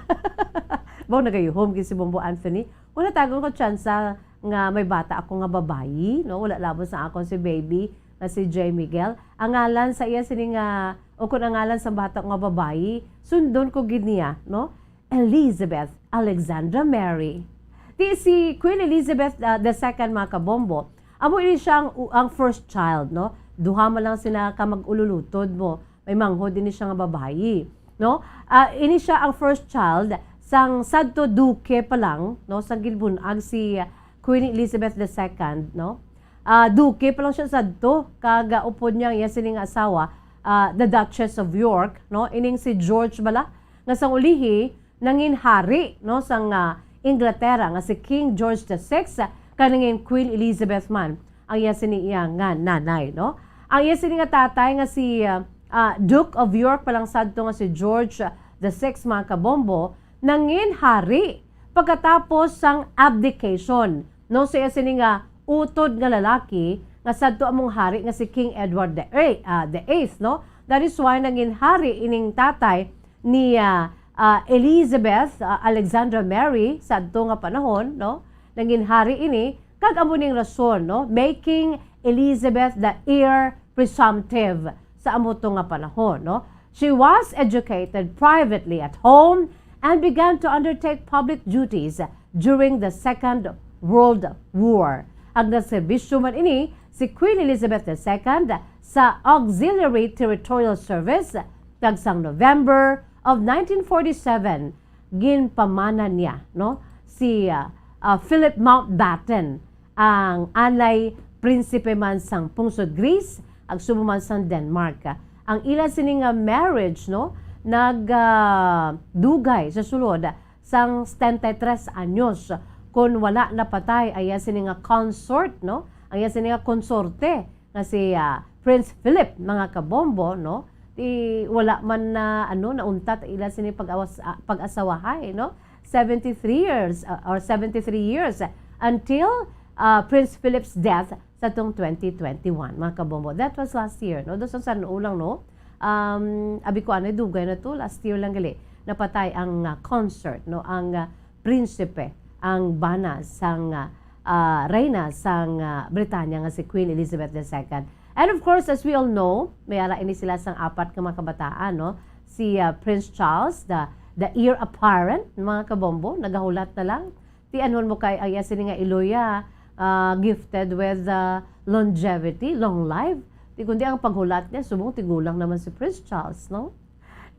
Baw nagayuhom gid si Bombo Anthony. Kung natagon ko tsansa nga may bata ako nga babayi, no? Wala labot sa akon si baby nga si Jay Miguel. Ang ngalan sa iya sini nga, o kung ang ngalan sa bata ko nga babayi, sundon ko gid niya, no? Elizabeth Alexandra Mary. Di si Queen Elizabeth, ah, the second, mga kabombo, amo ini siya ang, ang first child, no? Duha man lang sila ka mag-ululutod mo. May manghod ini siya nga babayi, no? Ah, ini siya ang first child sang sadto duke pa lang, no? Sang ginbun-ag si, ah, Queen Elizabeth the second, no? Ah, duke pa lang siya sadto, kag, ah, upod niya ang iya sini nga asawa, ah, the Duchess of York, no? Ining si George bala, nga sang ulihi, nangin hari, no, sang, ah, Inglaterra nga si King George the Sixth, kag nangin Queen Elizabeth man ang iya sini iya nga nanay, no? Ang iya sini nga tatay nga si, ah, ah, Duke of York pa lang sadto nga si George the Sixth, mga kabombo, nangin hari pagkatapos sang abdication, no, sa iya sini nga utod nga lalaki nga sadto among hari nga si King Edward the Eighth, ah, the Eighth, no? That is why nangin hari ining tatay ni, ah, ah, Elizabeth, ah, Alexandra Mary sadto nga panahon, no? Nangin hari ini, kag amo ning rason, no? Making Elizabeth the heir presumptive sa amo to nga panahon, no? She was educated privately at home and began to undertake public duties during the Second World War. Ang nagserbisyo man ini si Queen Elizabeth the Second sa Auxiliary Territorial Service, kag sang November of nineteen forty-seven, ginpamana niya, no, si, ah, ah, Philip Mountbatten, ang anay prinsipe man sang pungsod Greece, kag subong man sang Denmark. Ang ila sini nga marriage, no, nag, ah, dugay sa sulod sang setenta y tres anyos, kon wala napatay ang iya sini nga consort, no, ang iya sini nga konsorte nga si, ah, Prince Philip, mga kabombo, no? Ti wala man na, ano, nauntat ila sini pag-awas-, ah, pag-asawahay, no? Seventy-three years, ah, or seventy-three years until, ah, Prince Philip's death sa tong twenty twenty-one, mga kabombo. That was last year, no? Daw sang san-o lang, no? Um, abi ko, ano, dugay na to, last year lang gali. Napatay ang, ah, consort, no? Ang, ah, prinsipe, ang bana sang, ah, ah, reyna sang, ah, Britanya nga si Queen Elizabeth the Second. And of course, as we all know, may ara ini sila sang apat nga mga kabataan, no? Si, ah, Prince Charles, the, the heir apparent, mga kabombo, nagahulat na lang. Ti anhon mo kay ang iya sini nga iloya, ah, gifted with, ah, longevity, long life. Ti kundi ang paghulat niya, subong tigulang naman si Prince Charles, no?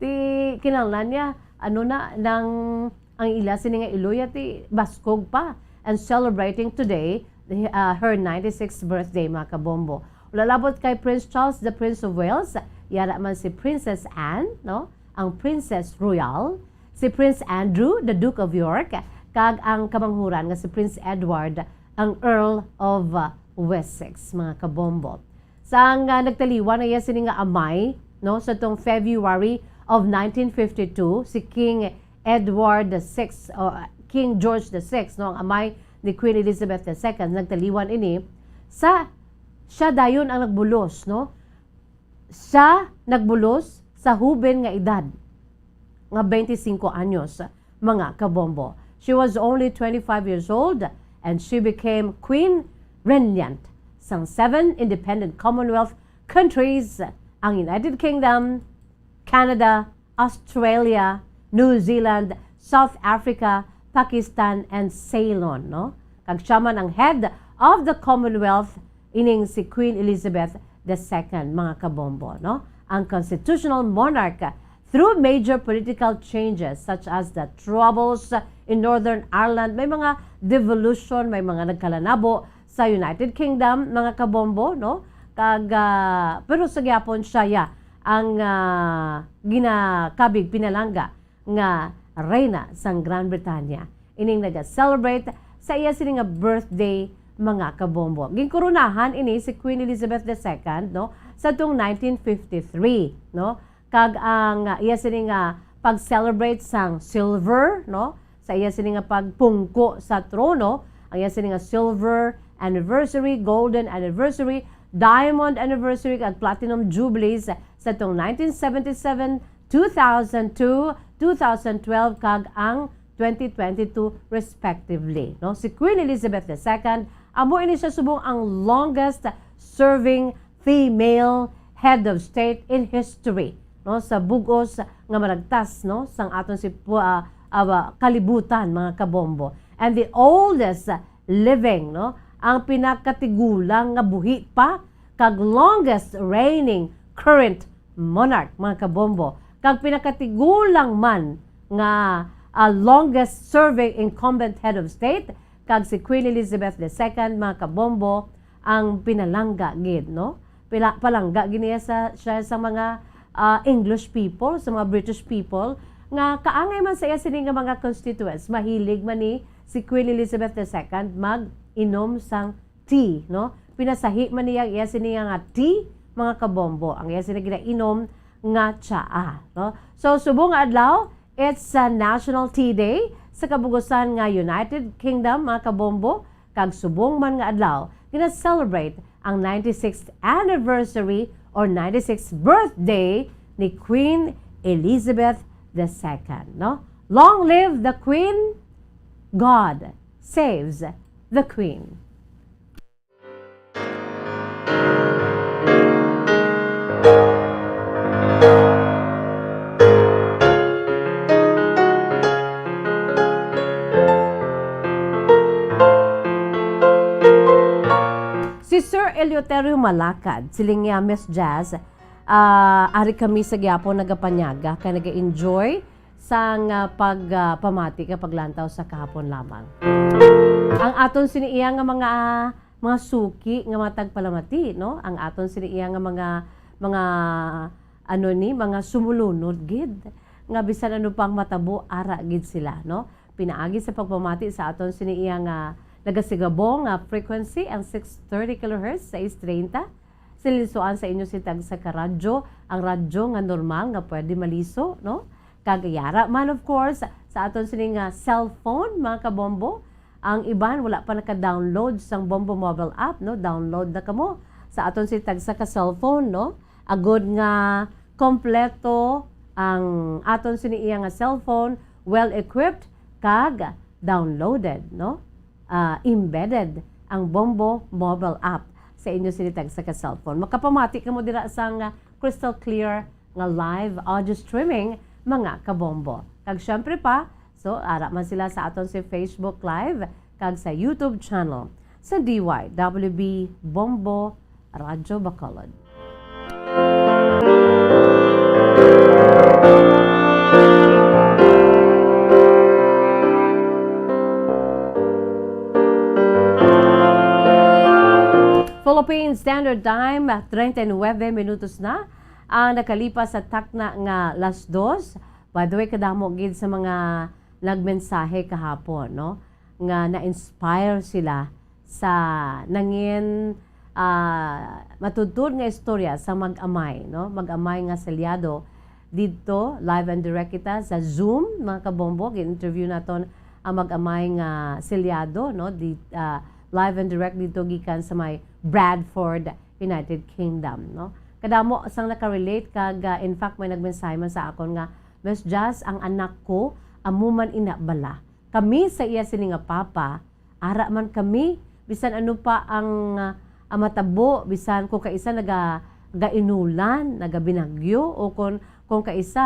Ti kinahanglan niya, ano na, nang ang ila sini nga iloya ti baskog pa and celebrating today the, uh, her ninety-sixth birthday, mga kabombo. Wala labot kay Prince Charles, the Prince of Wales, yara man si Princess Anne, no? Ang Princess Royal, si Prince Andrew, the Duke of York, kag ang kamanghuran nga si Prince Edward, ang Earl of, uh, Wessex, mga kabombo. Sang, ah, nagtaliwan na iya sini nga amay, no, sa tong February of nineteen fifty-two, si King Edward the Sixth, o, ah, King George the Sixth, no, ang amay ni Queen Elizabeth the Second, nagtaliwan ini sa siya dayon ang nagbulos, no? Siya nagbulos sa huben nga edad nga twenty-five anyos. mga kabombo. She was only twenty-five years old and she became Queen Regnant sang seven independent Commonwealth countries, ang United Kingdom, Canada, Australia, New Zealand, South Africa, Pakistan, and Ceylon, no? Kag siya man ang head of the Commonwealth, ining si Queen Elizabeth the second, mga kabombo, no? Ang constitutional monarch, through major political changes such as the troubles in Northern Ireland, may mga devolution, may mga nagkalanabo sa United Kingdom, mga kabombo, no? Kag, ah, pero sa gyapon siya ya ang, ah, ginakabig pinalangga nga reyna sang Gran Britanya. Ining naga-celebrate sa iya sini nga birthday, mga kabombo. Ginkoronahan ini si Queen Elizabeth the second, no, sa tong nineteen fifty-three, no? Kag ang, ah, iya sini nga pag-celebrate sang silver, no, sa iya sini nga pagpungko sa trono, ang iya sini nga silver anniversary, golden anniversary, diamond anniversary, kag platinum jubilees sa tong nineteen seventy-seven, two thousand two, two thousand twelve, kag ang twenty twenty-two respectively, no? Si Queen Elizabeth the second, amo ini siya subong ang longest serving female head of state in history, no? Sa bug-os nga maragtas, no, sang aton si pu-, ah, ah, kalibutan, mga kabombo. And the oldest living, no, ang pinakatigulang nga buhi pa kag longest reigning current monarch, mga kabombo, kag pinakatigulang man nga, ah, longest serving incumbent head of state, kag si Queen Elizabeth the second, mga kabombo, ang pinalangga gid, no? Pila-, palangga gid niya sa, siya sa mga, ah, English people, sa mga British people, nga kaangay man sa iya sini nga mga constituents, mahilig man ni si Queen Elizabeth the second mag-inom sang tea, no? Pinasahi man niya ang iya sini nga tea, mga kabombo. Ang iya sini ginainom nga tsaa, no? So, subong nga adlaw, it's a National Tea Day sa kabugusan nga United Kingdom, mga kabombo. Kag subong man nga adlaw, gina-celebrate ang ninety-sixth anniversary or ninety-sixth birthday ni Queen Elizabeth the second, no? Long live the Queen! God saves the Queen! Si Sir Eleuterio Malacad, siling niya, "Miss Jazz, ah, ari kami sa gyapon nagapanyaga kay naga-enjoy sang, ah, pag, ah, pamati ka paglantaw sa kahapon lamang." Ang aton sini iya nga mga, ah, mga suki nga mga tagpalamati, no? Ang aton sini iya nga mga, mga, ano ni, mga sumulunod gid, nga bisan ano pang matabo, ara gid sila, no? Pinaagi sa pagpamati sa aton sini iya nga nagasigabong nga frequency, ang six thirty kilohertz, sais treinta. Silinsuan sa inyo si tagsa ka radyo, ang radyo nga normal nga pwede maliso, no? Kag yara man, of course, sa aton sini nga cellphone, mga kabombo, ang iban wala pa naka-download sang Bombo mobile app, no? Download na kamo sa aton sini tagsa ka cellphone, no? Agod nga kompleto ang aton sini iya nga cellphone, well-equipped kag downloaded, no? Ah, embedded ang Bombo mobile app sa inyo sini tagsa ka cellphone. Makapamati kamo dira sang, ah, crystal clear nga live audio streaming, mga kabombo. Kag syempre pa, so, ara man sila sa aton si Facebook Live kag sa YouTube channel sa D Y W B Bombo Radyo Bacolod. Philippine Standard Time, treinta y nueve minutos na ang nakalipas sa takna nga las dos. By the way, kadamo gid sa mga nagmensahe kahapon, no, nga na-inspire sila sa nangin, ah, matudtod nga istorya sa mag-amay, no? Mag-amay nga selyado didto, live and direct kita sa Zoom, mga kabombo. Gin-interview naton ang mag-amay nga selyado, no? Di, ah, live and direct didto gikan sa may Bradford, United Kingdom, no? Kadamo sang nakarelate kag, ah, in fact, may nagmensahe man sa akon nga, "Miss Jazz, ang anak ko Amo man ina bala. Kami sa iya sini nga papa, ara man kami, bisan ano pa ang, ah, ang matabo, bisan kung kaisa naga-, gainulan, nagabinagyo, o kung, kung kaisa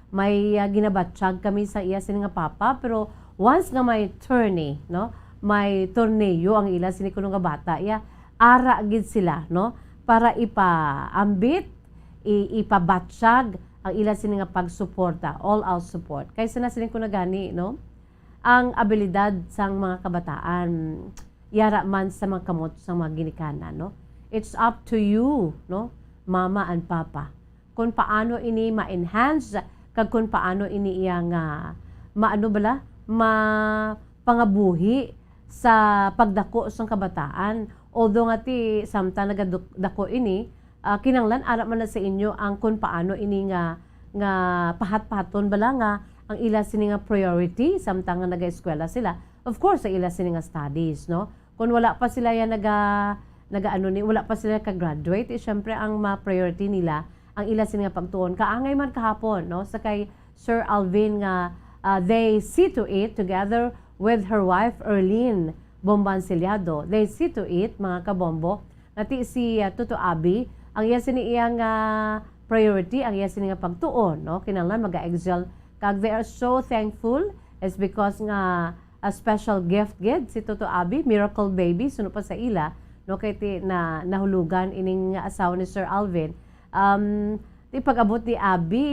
may, ah, ginabatyag kami sa iya sini nga papa, pero once nga may tourney, no, may torneo ang ila sini kuno nga bata, iya, ara gid sila, no, para ipaambit, i-, ipabatyag ang ila sini nga pagsuporta, all out support. Kay sa nasiling ko na gani, no, ang abilidad sang mga kabataan, yara man sa mga kamot sang mga ginikanan, no? It's up to you, no, mama and papa, kung paano ini ma-enhance kag kung paano ini iya nga maano bala, mapangabuhi sa pagdako sang kabataan. Although nga ti samtang nagadako ini, ah, kinahanglan ara man na sa inyo ang kung paano ini nga, nga pahat-pahaton bala nga ang ila sini nga priority samtang nga nagaeskwela sila. Of course, sa ila sini nga studies, no? Kung wala pa sila yan naga-, naga-ano ni, wala pa sila ka-graduate, eh, syempre ang ma-priority nila ang ila sini nga pagtuon. Kaangay man kahapon, no? Sa kay Sir Alvin nga, ah, they see to it together with her wife, Erlene Bombansiliado. They see to it, mga kabombo, nga ti si, ah, Toto Abi, ang iya sini iya nga priority, ang iya sini nga pagtuon, no? Kinahanglan maga-excel. Kag they are so thankful, it's because nga a special gift gid si Toto Abi, miracle baby, suno pa sa ila, no? Kay ti na, nahulugan ining asawa ni Sir Alvin. Um, ti pag-abot ni Abi,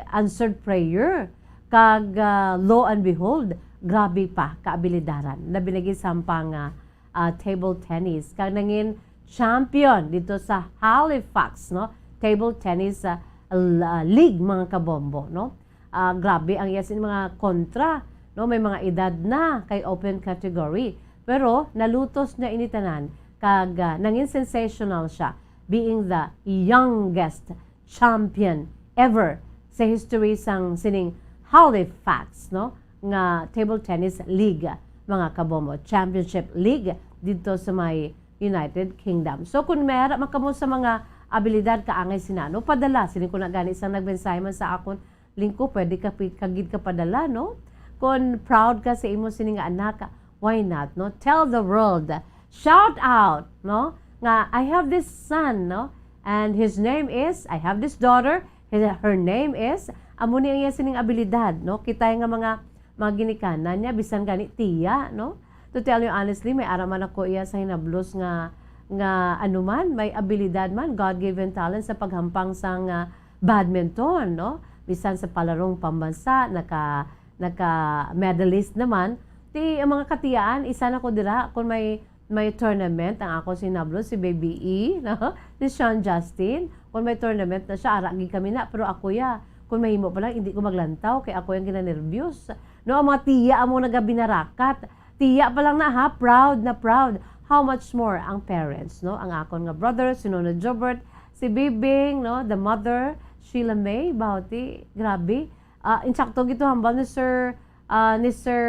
answered prayer. Kag, ah, lo and behold, grabe pa kaabilidaran. Labi na gid sa pang, ah, ah, table tennis. Kag nangin champion dito sa Halifax, no? Table tennis, ah, l-, ah, league, mga kabombo, no? Ah, grabe ang iya sini mga kontra, no? May mga edad na kay open category. Pero nalutos niya ini tanan kag, ah, nangin sensational siya, being the youngest champion ever sa history sang sining Halifax, no, nga table tennis league, mga kabombo, championship league dito sa may United Kingdom. So, kung may ara man kamo sa mga abilidad kaangay sina, no, padala, sini ko na gani sang nagmensahe man sa akon, lingko, pwede ka pi-, ka gid ka padala, no? Kung proud ka sa imo sini nga anak, why not, no? Tell the world. Shout out, no? Nga, "I have this son, no? And his name is, I have this daughter, his, her name is," amo ni ang iya sining abilidad, no? Kita nga mga, mga ginikanan niya, bisan gani tiya, no? To tell you honestly, may ara man ako iya sa hinablos nga, nga ano man, may abilidad man, God-given talent sa paghampang sang, ah, badminton, no? Bisan sa palarong pambansa, naka, naka-medalist naman. Ti, ang mga katiyaan, isa na ko dira, kung may, may tournament, ang ako sinablo, si Baby E, no? Si Sean Justin, kung may tournament na siya, ara gid kami na, pero ako ya, kung mahimo pa lang, hindi ko maglantaw, kay ako yung ginanervyos. No, ang mga tiya amo nagabinarakat. Tiya pa lang na, ha, proud na proud. How much more ang parents, no? Ang akon nga brother, si Nona Jobert, si Bibing, no? The mother, Sheila May Bauti. Grabe. Ah, insakto gito hambal ni Sir, ah, ni Sir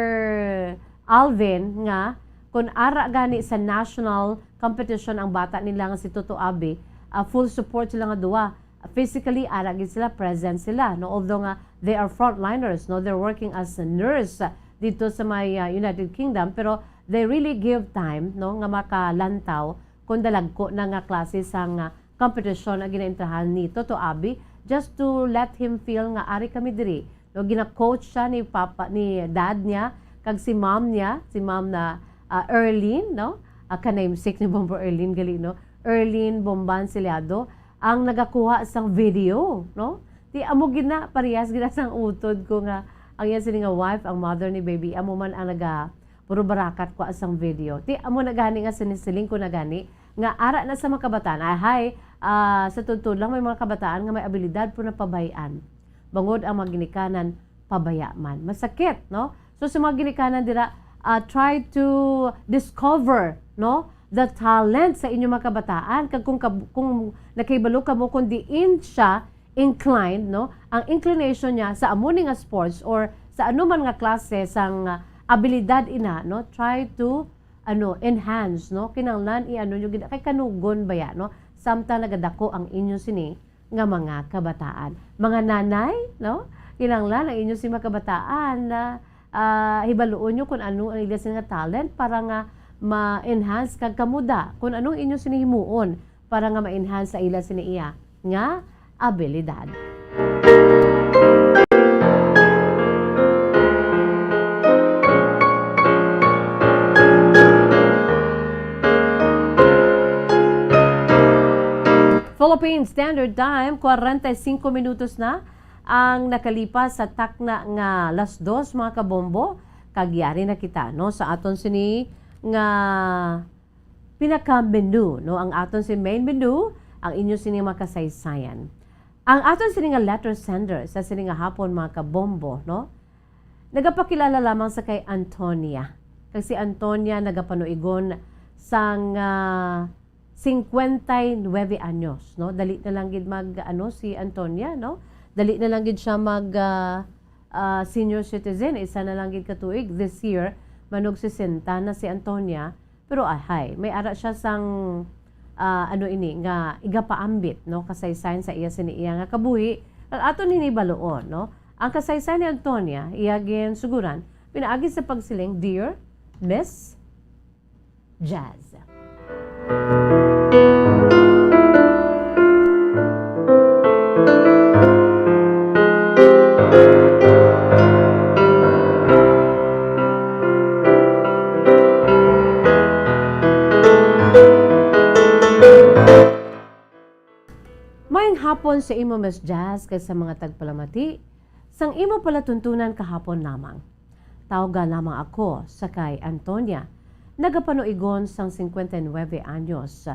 Alvin nga kung ara gani sa national competition ang bata nila nga si Toto Abi, ah, full support sila nga duwa. Physically, ara gid sila, present sila, no? Although nga they are frontliners, no? They're working as a nurse, ah, dito sa may, ah, United Kingdom, pero they really give time, no, nga makalantaw kung dalagko na nga klase sang, ah, competition ang ginaentrahan ni Toto Abi, just to let him feel nga ari kami diri. No, gina-coach siya ni papa, ni dad niya, kag si mom niya, si mom na, ah, Erlene, no? Ah, ka-namesake ni Bombo Erlene gali, no? Erlene Bomban Siliado, ang nagakuha sang video, no? Ti amo gid na, parehas gid na sang utod ko nga ang iya sini nga wife, ang mother ni baby, amo man ang naga-, puro barakat ko sang video. Ti amo na gani nga sinisiling ko na gani nga ara na sa mga kabataan. Ay, hay, ah, sa totoo lang, may mga kabataan nga may abilidad pero napabayaan. Bangod ang mga ginikanan, pabaya man. Masakit, no? So, sa mga ginikanan dira, ah, try to discover, no, the talent sa inyong mga kabataan. Kag kung kab-, kung nakahibalo kamo kung diin siya inclined, no, ang inclination niya sa amo ni nga sports or sa anuman nga klase sang, ah, abilidad ina, no, try to, ano, enhance, no, kinahanglan i-ano nyo gid, kay kanugon baya, no, samtang nagadako ang inyo sini nga mga kabataan. Mga nanay, no? Kinahanglan ang inyo sing mga kabataan na, ah, hibaluon nyo kung ano ang ila sing nga talent para nga ma-enhance kag kamuda kung anong inyo sini himuon para nga ma-enhance sa ila sini iya nga abilidad. Philippine Standard Time, kwarenta y singko minutos na ang nakalipas sa takna nga las dos, mga kabombo, kag yari na kita, no, sa aton sini nga pinaka-menu, no, ang aton si main menu, ang inyo sini nga mga kasaysayan. Ang aton sini nga letter sender sa sini nga hapon, mga kabombo, no, nagapakilala lamang sa kay Antonia. Kag si Antonia nagapanuigon sang, ah, cincuenta y nueve anyos, no? Dali na lang gid mag, ano, si Antonia, no? Dali na lang gid siya mag, ah, ah, senior citizen. Isa na lang gid ka tuig. This year, manog sesenta na si Antonia. Pero ahay, may ara siya sang, ah, ano ini, nga igapaambit, no? Kasaysayan sa iya sini iya nga kabuhi. Ang aton hinibaluon, no? Ang kasaysayan ni Antonia, iya ginsuguran, pinaagi sa pagsiling, "Dear Miss Jazz." Maayong hapon sa imo, Miss Jazz, kag sa mga tagpalamati sang imo palatuntunan kahapon lamang. Tawga lamang ako sa kay Antonia, nagapanuigon sang cincuenta y nueve anyos.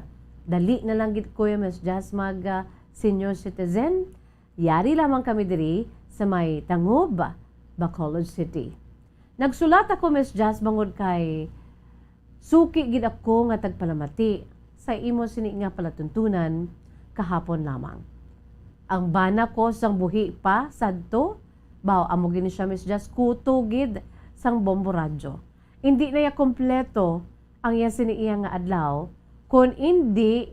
Dali na lang gid, Kuya Miss Jazz, mag, ah, senior citizen. Yari lamang kami diri sa may Tangub, Bacolod City. Nagsulat ako, Miss Jazz, bangod kay suki gid ako nga tagpalamati sa imo sini nga palatuntunan kahapon lamang. Ang bana ko sang buhi pa sadto, baw, amo gini siya, Miss Jazz, kuto gid sang Bombo Radyo. Indi na iya kompleto ang iya sini iya nga adlaw kon indi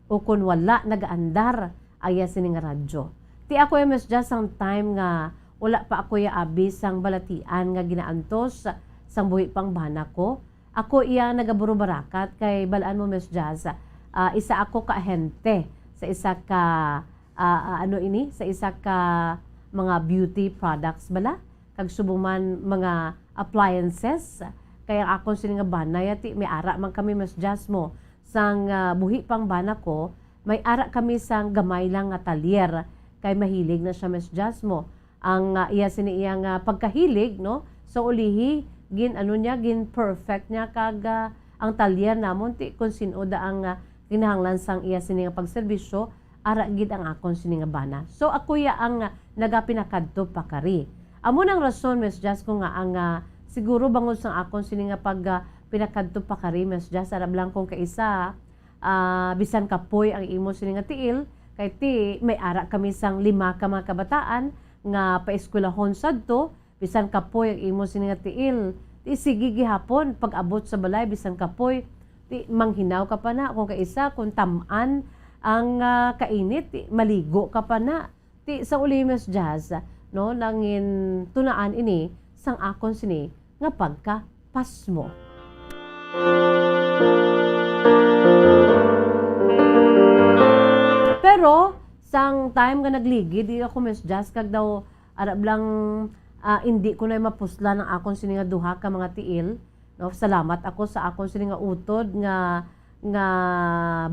o kon wala nagaandar ang iya sini nga radyo. Ti ako, Miss Jazz, sang time nga wala pa ako iya abi sang balatian nga ginaantos sang buhi pang bana ko, ako iya nagaburubarakat kay, bal-an mo, Miss Jazz, ah, isa ako ka ahente sa isa ka, ah, ah, ano ini, sa isa ka mga beauty products bala, kag subong man mga appliances. Kay ang akon sini nga bana, yati, may ara man kami, Miss Jazz, mo. Sang, ah, buhi pang bana ko, may ara kami sang gamay lang nga talyer, kay mahilig na siya, Miss Jazz, mo. Ang, ah, iya sini iya nga pagkahilig, no? So, ulihi, gin, ano niya, gin perfect niya, kag, ah, ang talyer namon, ti, kung sin-o da ang, ah, kinahanglan sang iya sini nga pagserbisyo, ara gid ang akon sini nga bana. So, ako ya ang, ah, nagapinakadto pa kari. Amo nang rason, Miss Jazz, ko nga ang, ah, siguro bangod sang akon sini nga pag, ah, pinakadto pa kari, Miss Jazz, arab lang kung kaisa, ah, bisan kapoy ang imo sini nga tiil, kay ti, may ara kami sang lima ka mga kabataan nga paeskwelahon sadto, bisan kapoy ang imo sini nga tiil. Ti, sige gihapon, pag-abot sa balay, bisan kapoy, ti, manghinaw ka pa na, kung kaisa, kung tam-an ang, ah, kainit, ti, maligo ka pa na. Ti, sa uli, Miss Jazz, no, nangin tunaan ini sang akon sini nga pagkapasmo. Pero, sang time nga nagligid, di ako, Miss Jazz, kag daw, arab lang, ah, indi ko na mapuslan ang akon sini nga duha ka mga tiil, no? Salamat ako sa akon sini nga utod nga, nga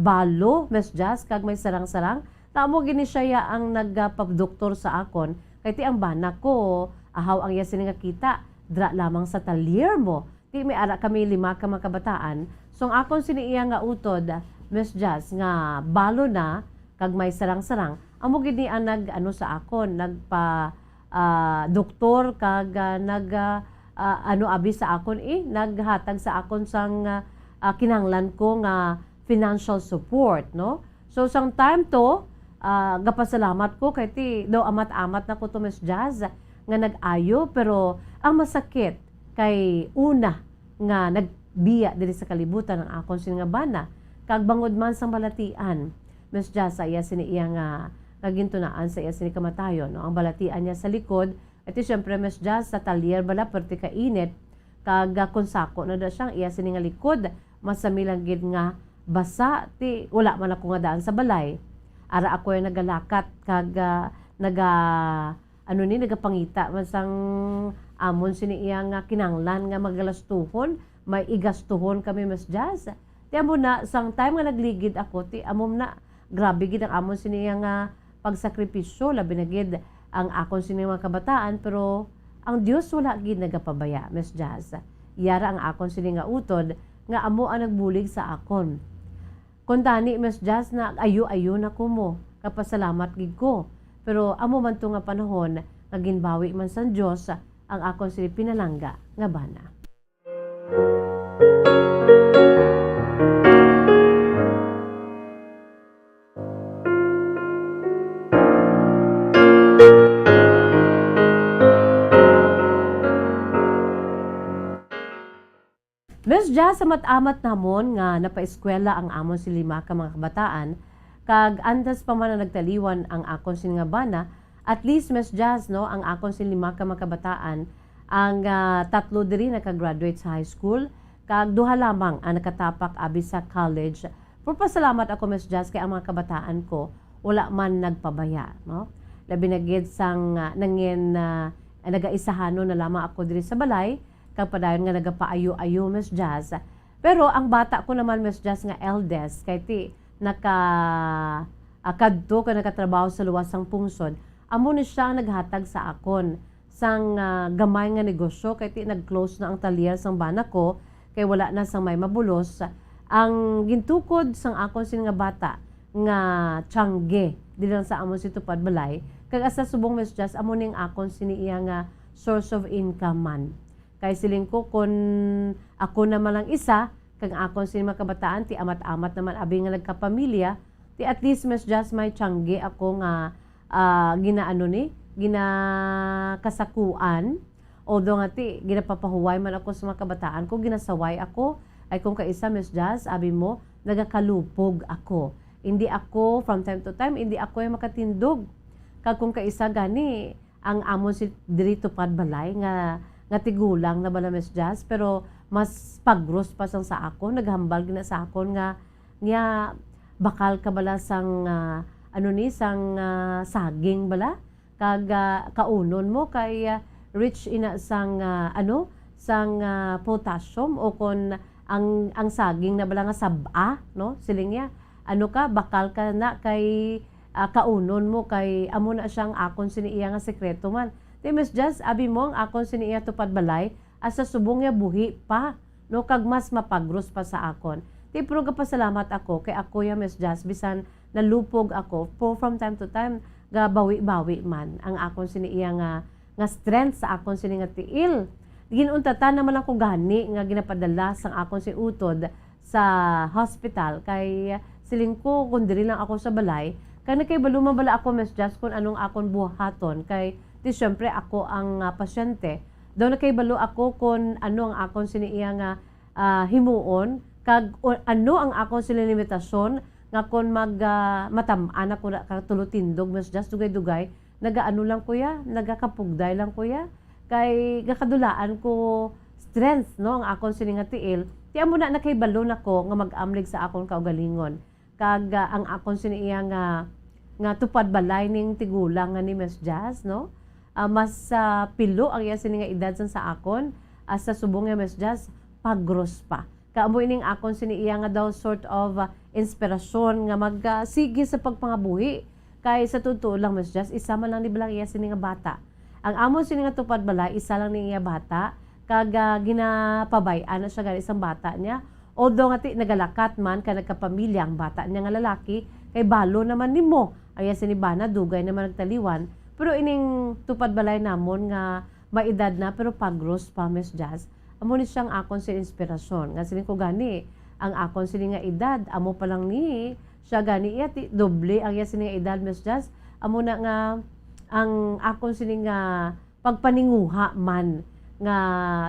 balo, Miss Jazz, kag may sarang-sarang. Tamo gini siya ya ang nagapabdoktor sa akon, kay ti ang bana ko, ahaw ang iya sini nga kita, dra lamang sa talyer mo. Ti may ara kami lima ka mga kabataan. So, ang akon sini iya nga utod, Miss Jazz, nga balo na, kag may sarang-sarang, amo gid ni ang nag-ano sa akon, nagpa, ah, doktor, kag, ah, nag, ah, ah, ano, abi sa akon, eh, naghatag sa akon sang, ah, ah, kinahanglan ko nga financial support, no? So, sang time to, ah, gapasalamat ko kay ti daw amat-amat na ko to, Miss Jazz, nga nag-ayo, pero ang masakit kay una nga nagbiya diri sa kalibutan ang akon sini nga bana, kag bangod man sang balatian, Miss Jazz, sa iya sini iya nga nga gintunaan sa iya sini kamatayon, no? Ang balatian niya sa likod, iti siyempre, Miss Jazz, sa talyer bala, perte ka init, kag, ah, kon sako na da siya, ang iya sini nga likod, masami lang gid nga basa, ti wala man ako nga daan sa balay. Ara ako yung nagalakat, kag, ah, naga, ano ni, nagapangita man sang amon sini iya nga kinanglan nga magalastuhon, may igastuhon kami, Miss Jazz. Ti amo na, sang time nga nagligid ako, ti amo na, grabe gid ang amon sini iya nga pagsakripisyo, labi na gid ang akon sini mga kabataan, pero ang Dios wala gid nagapabaya, Miss Jazz. Yara ang akon sini nga utod nga amo ang nagbulig sa akon. Kuntani, Miss Jazz, nag-ayo-ayo na ko mo, kapasalamat gid ko. Pero amo man to nga panahon nga ginbawi man sang Dios ang akon sini pinalangga nga bana. Miss Jazz, amat-amat namon nga napaeskwela ang amon sini lima ka mga kabataan, kag antes pa man na nagtaliwan ang akon sini nga bana, at least, Miss Jazz, no, ang akon sini lima ka mga kabataan, ang, ah, tatlo diri naka-graduate sa high school, kag duha lamang ang nakatapak abi sa college. Pero pasalamat ako, Miss Jazz, kay ang mga kabataan ko wala man nagpabaya, no? Labi na gid sang, ah, nangin, ah, nagaisahanon na lamang ako diri sa balay, kag padayon nga nagapaayo-ayo, Miss Jazz. Pero ang bata ko naman, Miss Jazz, nga eldest, kay ti naka, ah, kadto kag nakatrabaho sa luwas sang pungsod, amo ni siya ang naghatag sa akon sang, ah, gamay nga negosyo, kay ti nag-close na ang talyer sang bana ko, kay wala na sang may mabulos. Ang gintukod sang akon sini nga bata nga tiyangge diri lang sa amon si Tupad Balay, kag hasta subong, Miss Jazz, amo ning akon sini iya nga source of income man. Kay siling ko, kun ako naman lang isa, kag akon sini mga kabataan, ti amat-amat naman abi nga nagkapamilya, ti at least, Miss Jazz, may tiyangge ako nga, ah, ginaano ni, ginakasakuan. Although nga ti, ginapapahuway man ako sa mga kabataan ko, ginasaway ako. Ay kung kaisa, Miss Jazz, abi mo, nagakalupog ako. Hindi ako, from time to time, hindi ako yung makatindog. Kag kung kaisa gani, ang amon si diri Tupad Balay nga, nga tigulang na bala, Miss Jazz, pero mas pagros pa sang sa akon, naghambal gina sa akon nga, nga bakal ka bala sang, ah, ano ni, sang, ah, saging bala, kag, ah, kaunon mo kay, ah, rich ina sang, ah, ano, sang, ah, potassium, o kon ang, ang saging na bala nga sab-a, no? Siling niya, ano ka, bakal ka na kay, ah, kaunon mo kay amo na siya ang akon sini iya nga sekreto man. Ti, Miss Jazz, abi mo ang akon sini iya Tupad Balay, asa subong niya buhi pa, no, kag mas mapagros pa sa akon. Ti, pero gapasalamat ako kay ako ya, Miss Jazz, bisan nalupog ako, po, from time to time, gabawi-bawi man ang akon sini iya nga, nga strength sa akon sini nga tiil. Ginuntatan naman lang ko gani nga ginapadala sang akon si utod sa hospital, kay siling ko, kung diri lang ako sa balay, kay nakahibalo man bala ako, Miss Jazz, kung anong akon buhaton, kay di syempre ako ang, ah, pasyente. Daw nakahibalo ako kung ano ang akon sini iya nga, ah, himuon, kag o, ano ang akon sini limitasyon, nga kung mag, ah, matam-an ako na katulutindog, Miss Jazz, dugay-dugay, nagaano lang ko ya, nagakapugday lang ko ya. Kay gakadulaan ko strength, no, ang akon sini nga tiil. Ti amo na nakahibalo na ko nga mag-amlig sa akon kaugalingon. Kag, ah, ang akon sini iya nga, nga Tupad Balay ning tigulang nga ni Miss Jazz, no? Ah, mas, ah, pilo ang iya sini nga edad sang sa akon, hasta subong nga Miss Jazz, pagros pa. Kay amo ining akon sini iya nga daw sort of, ah, inspirasyon nga mag, ah, sige sa pagpangabuhi. Kay sa totoo lang, Miss Jazz, isa man lang ni bala ang iya sini nga bata. Ang amon sini nga Tupad Balay, isa lang ni iya bata. Kag, ah, ginapabay-an na siya gani sang bata niya. Although nga ti nagalakat man kay nagkapamilya ang bata niya nga lalaki, kay balo naman nimo ang iya sini bana, dugay naman nagtaliwan. Pero ining Tupad Balay namon nga may edad na, pero pagros pa, Miss Jazz. Amo ni siya ang akon sini inspirasyon. Nga siling ko gani, ang akon sini nga edad, amo pa lang ni siya gani iya, ti, doble ang iya sini nga edad, Miss Jazz. Amo na nga ang akon sini nga pagpaninguha man nga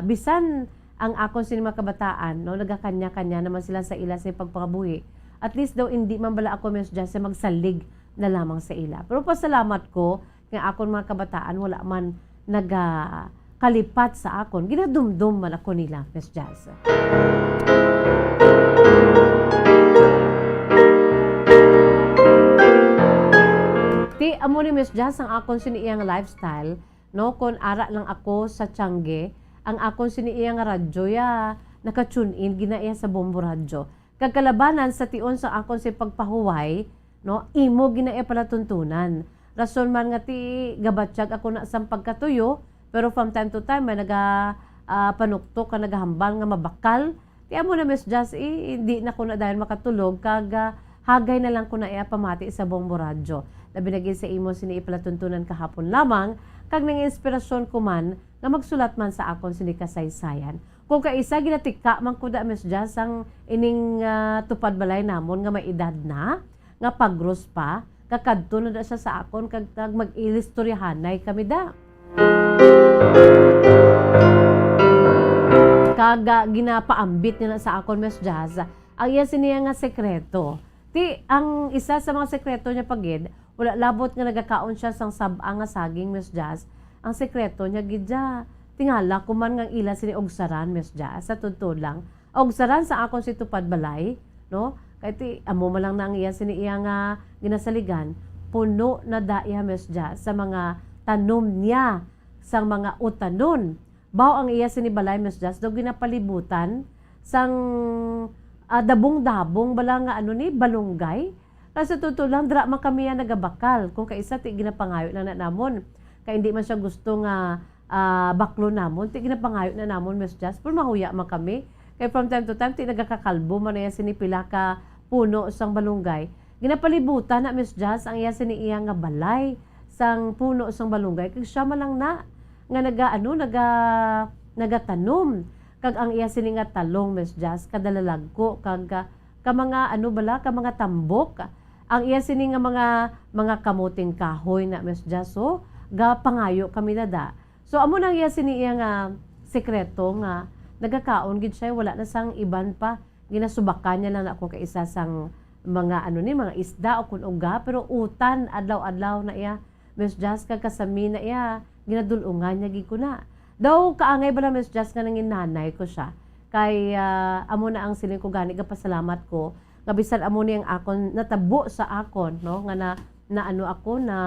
bisan ang akon sini mga kabataan, no, nagakanya-kanya naman sila sa ila sa pagpangabuhi. At least daw, hindi man bala ako, Miss Jazz, sa magsalig na lamang sa ila. Pero pasalamat ko nga akon mga kabataan wala man nagakalipat sa akon. Ginadumdom man ako nila, Miss Jazz. Ti, amo ni Miss Jazz ang akon sini iyang lifestyle, no? Kon ara lang ako sa tiangge, ang akon sini iya nga radyo ya naka-tune in gina iya sa Bombo Radyo. Kag kalabanan sa tion sa akon si pagpahuway, no? Imo gina iya palatuntunan. Rason man nga ti gabatyag ako na sang pagkatuyo, pero from time to time may naga, ah, panuktok ka nagahambal nga mabakal. Ti amo na, Miss Jazz, eh, hindi na ko na dayon makatulog, kag, ah, hagay na lang ko na iya pamati sa Bombo Radyo. Labi na gid sa imo sini ipalatuntunan kahapon lamang, kag nang inspirasyon ko man nga magsulat man sa akon sini kasaysayan. Kung kaisa, ginatika man ko da, Miss Jazz, ang ining, ah, tupad balay namon nga may edad na, nga pagros pa, kakadto na da siya sa akon, kag, kag mag-ilistoryahanay kami da. Kag, ah, ginapaambit niya na sa akon, Miss Jazz, ang iya siniya nga sekreto. Ti, ang isa sa mga sekreto niya pa gid, wala labot nga nagakaon siya sang sab-a nga saging, Miss Jazz. Ang sekreto niya gid ya, tingala ko man nga ang ila sini ugsaran, Miss Jazz, sa totoo lang. Ugsaran sa akon si tupad balay, no? Kay ti, amo man lang na ang iya sini iya nga ginasaligan, puno na da iya, Miss Jazz, sa mga tanom niya, sang mga utanon. Baw ang iya sini balay, Miss Jazz, daw ginapalibutan sang, ah, dabong-dabong bala nga ano ni, balunggay. Kay sa totoo lang, dira man kami ya nagabakal. Kung kaisa, ti ginapangayo lang na namon. Kay hindi man siya gusto nga, ah, baklon namon. Ti ginapangayo na namon, Miss Jazz. Pero mahuya man kami. Kay from time to time, ti nagakakalbo man na iya sini pila ka puno sang balunggay. Ginapalibutan na, Miss Jazz, ang iya sini iya nga balay sang puno sang balunggay. Kag siya man lang na nga naga, ano, naga, nagatanom. Kag ang iya sini nga talong, Miss Jazz, kadalalagko, kag, ah, ka mga, ano bala, ka mga tambok. Ang iya sini nga mga, mga kamuting kahoy na, Miss Jazz, so, gapangayo kami na da. So, amo na ang iya sini iya nga sekreto nga nagakaon gid siya, wala na sang iban pa. Ginasubakan niya lang na ako kaisa sang mga, ano ni, mga isda o kun uga, pero utan, adlaw-adlaw na iya, Miss Jazz, kag kasami na iya, ginadul-ungan niya gid ko na. Daw kaangay bala, Miss Jazz, nga nangin nanay ko siya. Kay, ah, amo na ang siling ko gani, gapasalamat ko nga bisan amo ni ang akon natabo sa akon, no, nga na, na ano ako, na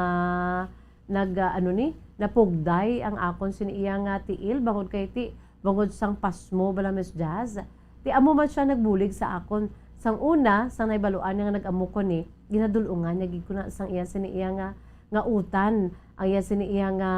nag, ah, ano ni, napugday ang akon sini iya nga tiil, bangod kay ti, bangod sang pasmo bala, Miss Jazz. Ti amo man siya nagbulig sa akon. Sang una, sang nahibaluan niya nga nag-amo ko ni, ginadul-ungan niya gid ko na sang iya sini iya nga, nga utan. Ang iya sini iya nga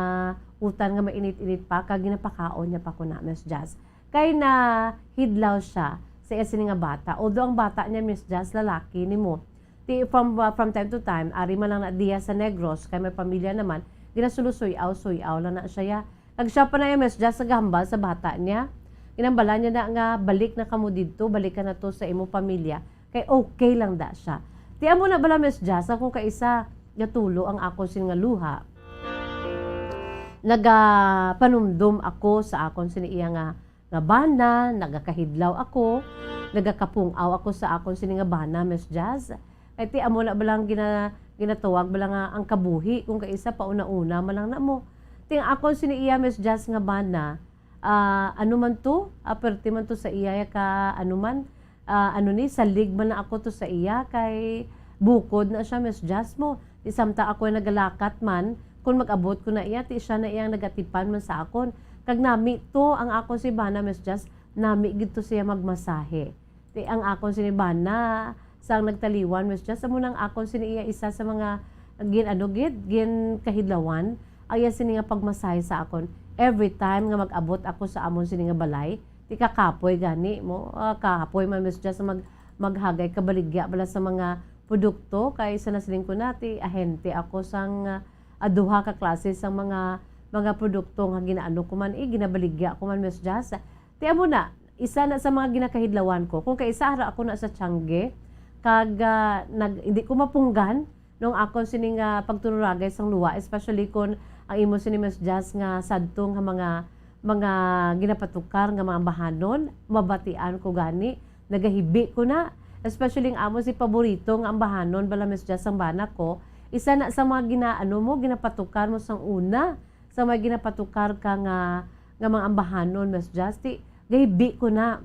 utan nga mainit-init pa, kag ginapakaon niya pa ko na, Miss Jazz. Kay nahidlaw siya sa iya sini nga bata. Although ang bata niya, Miss Jazz, lalaki nimo. Ti from, uh, from time to time, ari man lang na diya sa Negros, kay may pamilya naman, ginasulusuy-aw-suy-aw lang na siya ya. Kag siya pa na iya, Miss Jazz, nagahambal sa bata niya. Ginhambalan niya na nga, "Balik na kamo didto, balik ka na to sa imo pamilya, kay okay lang da siya." Ti amo na bala, Miss Jazz, ako kaisa gatulo ang akon sini nga luha. Nagapanumdom ako sa akon sini iya nga nga bana, nagakahidlaw ako, nagakapung-aw ako sa akon sini nga bana, Miss Jazz. Kay ti amo na bala ang gina-, ginatawag bala nga ang kabuhi, kung kaisa pauna-una man lang na mo. Ti ang akon sini iya, Miss Jazz, nga bana, ah, ano man to, ah, perte man to sa iya ka, ano man, ah, ano ni, salig man na ako to sa iya, kay bukod na siya, Miss Jazz mo. Ti samtang ako ay nagalakat man, kun mag-abot ko na iya, ti siya na iyang nagatipan man sa akon. Kag nami to ang akon si bana, Miss Jazz, nami gid to siya magmasahe. Ti ang akon sini bana, sang nagtaliwan, Miss Jazz, amo nang akon sini iya isa sa mga gin-, ano gid, gin kahidlawan, ang iya sini nga pagmasahe sa akon. Every time nga mag-abot ako sa amon sini nga balay, ti kakapoy gani mo, ah, kapoy man, Miss Jazz, mag-, maghagay kabaligya bala sa mga produkto, kay sa nasiling ko na, ti ahente ako sang, ah, duha ka klase sang mga, mga produkto nga ginaano ko man, eh, ginabaligya ko man, Miss Jazz. Ti amo na, isa na sa mga ginakahidlawan ko, kung kaisa ara ako na sa tiangge, kag, ah, nag-, hindi ko mapunggan nung akon sini nga pagtururagay sang luha, especially kon ang imo sini, Miss Jazz, nga sadto nga mga, mga ginapatukar nga mga ambahanon, mabatian ko gani, nagahibi ko na. Especially ang amo si paborito nga ambahanon bala, Miss Jazz, ang bana ko, Isa na sa mga ginaano mo, ginapatukar mo sang una, sa mga ginapatukar ka nga, nga mga ambahanon, Miss Jazz. Ti, gahibi ko na.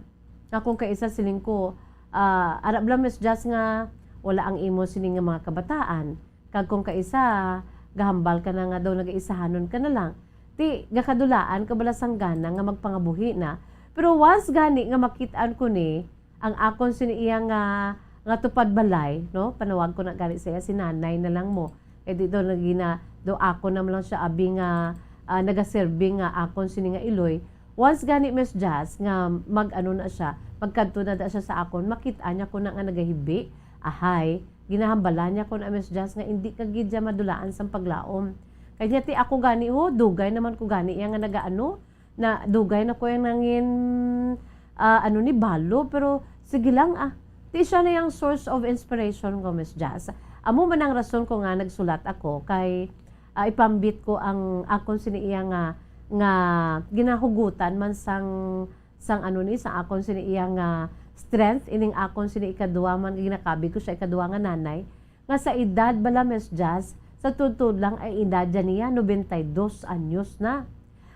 Nga kung kaisa siling ko, ah, ara bala, Miss Jazz, nga wala ang imo sining nga mga kabataan. Kag kung kaisa, gahambal ka na nga daw nagaisahanon ka na lang. Ti, gakadulaan ka bala sang gana nga magpangabuhi na. Pero once gani nga makit-an ko ni, ang akon sini iya nga, nga tupad balay, no? Panawag ko na gani sa iya, si nanay na lang mo. Kay di daw nagina, daw ako na lang siya abi nga, ah, nagaserbi nga akon sini nga iloy. Once gani, Miss Jazz, nga mag-ano na siya, magkadto na da siya sa akon, makit-an niya ko na nga nagahibi, ahay, ginahambalan niya ko na, Miss Jazz, nga hindi ka gid siya madulaan sang paglaom. Kay niya, ti, ako gani, ho, dugay naman ko gani iya nga nagaano, na dugay na ko yang nangin, ah, ano ni, balo, pero sige lang, ah. Ti siya na yang source of inspiration ko, Miss Jazz. Amo man ang rason ko nga nagsulat ako kay, ah, ipambit ko ang akon sini iya nga, nga ginahugutan man sang, sang ano ni, sa akon sini iya nga strength, ining akon sini ikadua man, ginakabig ko siya ikadua nga nanay. Nga sa edad bala, Miss Jazz, sa tuod-tuod lang ay edad ya niya, nobenta y dos anyos na.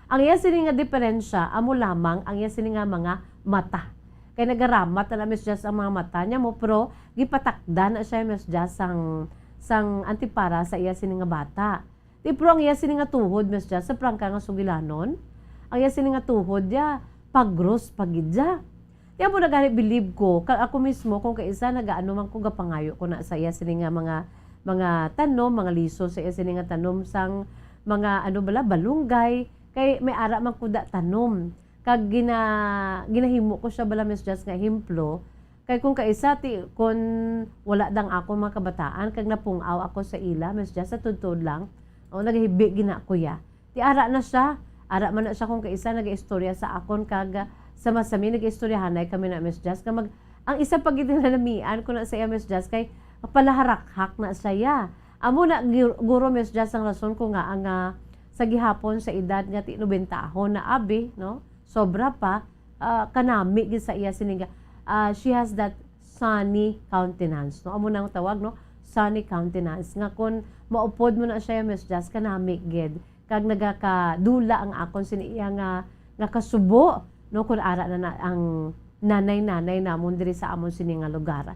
Ang iya sini nga diferensya, amo lamang ang iya sini nga mga mata. Kay nagaramat na, Miss Jazz, ang mga mata niya mo, pero gipatakdan na siya, Miss Jazz, sang, sang antipara sa iya sini nga bata. Ti, pero ang iya sini nga tuhod, Miss Jazz, sa prangka nga sugilanon, ang iya sini nga tuhod ya, pagros pa gid ya. Ti amo na gani believe ko, kag ako mismo, kung kaisa nagaano man ko, gapangayo ko na sa iya sini nga mga, mga tanom, mga liso sa iya sini nga tanom sang mga, ano bala, balunggay, kay may ara man ko da tanom. Kag gina-, ginahimo ko siya bala, Miss Jazz, nga ehemplo, kay kung kaisa ti, kun wala dang ako mga kabataan, kag napung-aw ako sa ila, Miss Jazz, sa tuod-tuod lang, o, nagahibi gina ko ya. Ti ara na siya, ara man na siya kung kaisa nagaistorya sa akon, kag, ah, sama-sami nagaistoryahanay kami na, Miss Jazz, nga mag-, ang isa pa gid nga namian ko na sa iya, Miss Jazz, kay palaharakhak na siya. Amo na, gi-, guro, Miss Jazz, ang rason ko nga ang, ah, sa gihapon sa edad nga ti nobenta ahon na abi, no? Sobra pa, ah, kanami gid sa iya sining, ah, she has that sunny countenance, no? Amo nang tawag, no? Sunny countenance. Nga kun maupod mo na siya, Miss Jazz, kanami gid. Kag nagakadula ang akon sini iya nga, nga kasubo, no, kun ara na, na ang nanay-nanay namon diri sa amon sini nga lugar.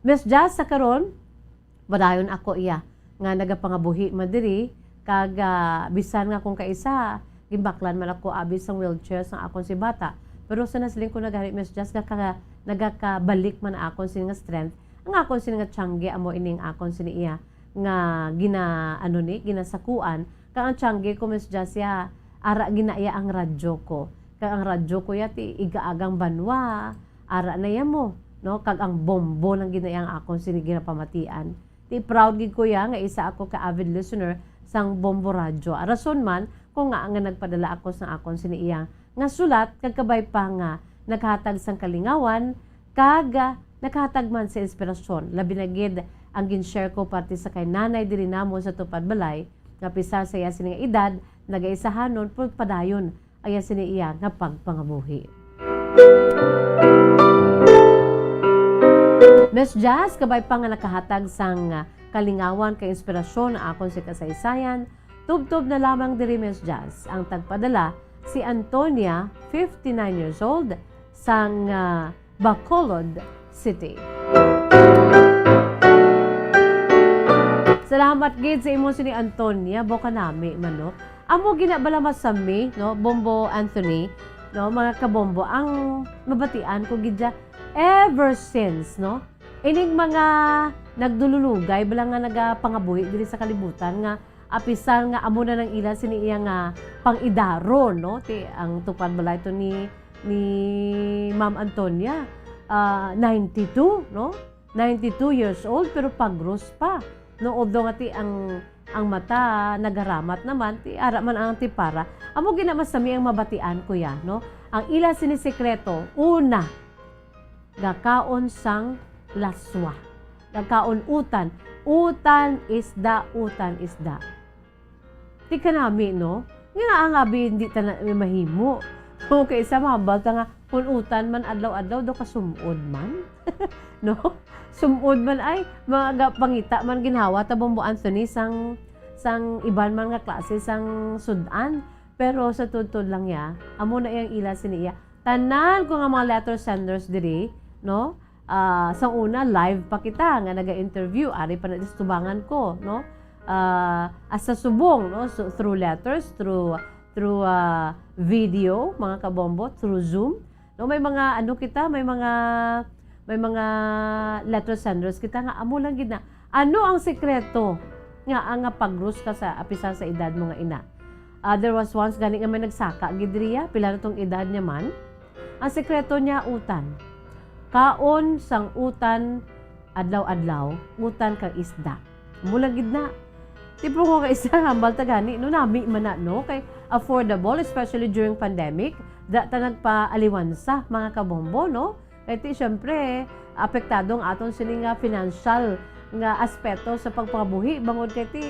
Miss Jazz, sa karon, padayon ako iya nga nagapangabuhi man diri, kag, ah, bisan nga kung kaisa, ginbaklan man ako abi sang wheelchair sang akon si bata. Pero sa nasiling ko na gani, Miss Jazz, nga ka-, nagakabalik man ang akon sini nga strength, ang akon sini nga tiyangge amo ining akon sini iya nga gina-, ano ni, ginasakuan, kag ang tiyangge ko, Miss Jazz, ya, ara gina iya ang radyo ko. Kag ang radyo ko ya ti igaagang banwa, ara na ya mo, no? Kag ang bombo lang gid na iya ang akon sini ginapamatian. Ti proud gid ko ya nga isa ako ka avid listener sang Bombo Radyo. Ang rason man kung ngaa nga nagpadala ako sang akon sini iya nga sulat, kag kabay pa nga naghatag sang kalingawan, kag, ah, naghatag man sa inspirasyon, labi na gid ang gin-share ko parte sa kay nanay diri namon sa tupad balay, nga pisar sa iya sini nga edad, nagaisahanon, pero padayon ang iya sini iya nga pagpangabuhi. Miss Jazz, kabay pa nga nakahatag sang, ah, kalingawan kag inspirasyon ang akon si kasaysayan, tubtob na lamang diri, Miss Jazz, ang tagpadala si Antonia, fifty-nine years old, sang, ah, Bacolod City. Salamat gid sa imo sini, Antonia, bo kanami man, no? Amo gina bala masami, no, Bombo Anthony, no, mga kabombo, ang mabatian ko gid dya ever since, no? Ining mga nagdululugay bala nga nagapangabuhi diri sa kalibutan nga apisar nga amo na nang ila sini iya nga pang-idaron, no? Ti ang tupad balay to ni, ni Ma'am Antonia, ah, ninety-two, no? Ninety-two years old, pero pagros pa, no? Although nga ti ang, ang mata nagaramat naman, ti ara man ang antipara. Amo gina masami ang mabatian ko ya, no? Ang ila sini sekreto, una, gakaon sang laswa. Gakaon utan. Utan, isda, utan, isda. Ti kanami, no? Nga ang abi hindi ta na mahimo. Kung kaisa mahambal ta nga, kung utan man adlaw-adlaw, daw kasumod man. No? Sumod man ay, mga ga-, pangita man ginhawa ta, Bombo Anthony, sang, sang iban man nga klase sang sud-an. Pero sa tudtod lang ya, amo na iyang ila sini iya. Tanan ko nga mga letter senders diri, no? Ah, sa una, live pa kita nga naga-interview, ari pa na distubangan ko, no? Ah, as sa subong, no? So, through letters, through, through, ah, video, mga kabombo, through Zoom. No, may mga ano kita, may mga, may mga letter senders kita nga amo lang gid na. Ano ang sekreto nga, nga pagros ka sa apisar sa edad mo nga ina? Ah, there was once gani nga may nagsaka gid riya, pila na tong edad niya man. Ang sekreto niya, utan. Kaon sang utan adlaw-adlaw, utan kag isda. Mula gid na. Tipo ko kay isa hambal ta gani, no, nami man na, no, kay affordable, especially during pandemic. Da ta nagpaaliwansa, mga kabombo, no? Kay ti, syempre, apektado ang aton sini nga financial nga aspeto sa pagpangabuhi, bangod kay ti,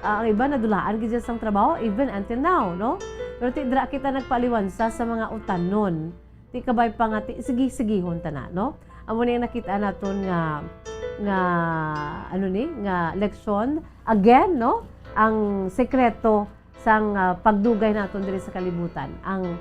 ah, ang iba nadulaan gid sang trabaho, even until now, no? Pero ti, dira kita nagpaaliwansa sa mga utanon. Ti kabay pa nga ti, sige-sigihon ta na, no? Amo ni ang nakita naton nga, nga, ano ni, nga leksyon. Again, no? Ang sekreto sang, ah, pagdugay naton diri sa kalibutan, ang,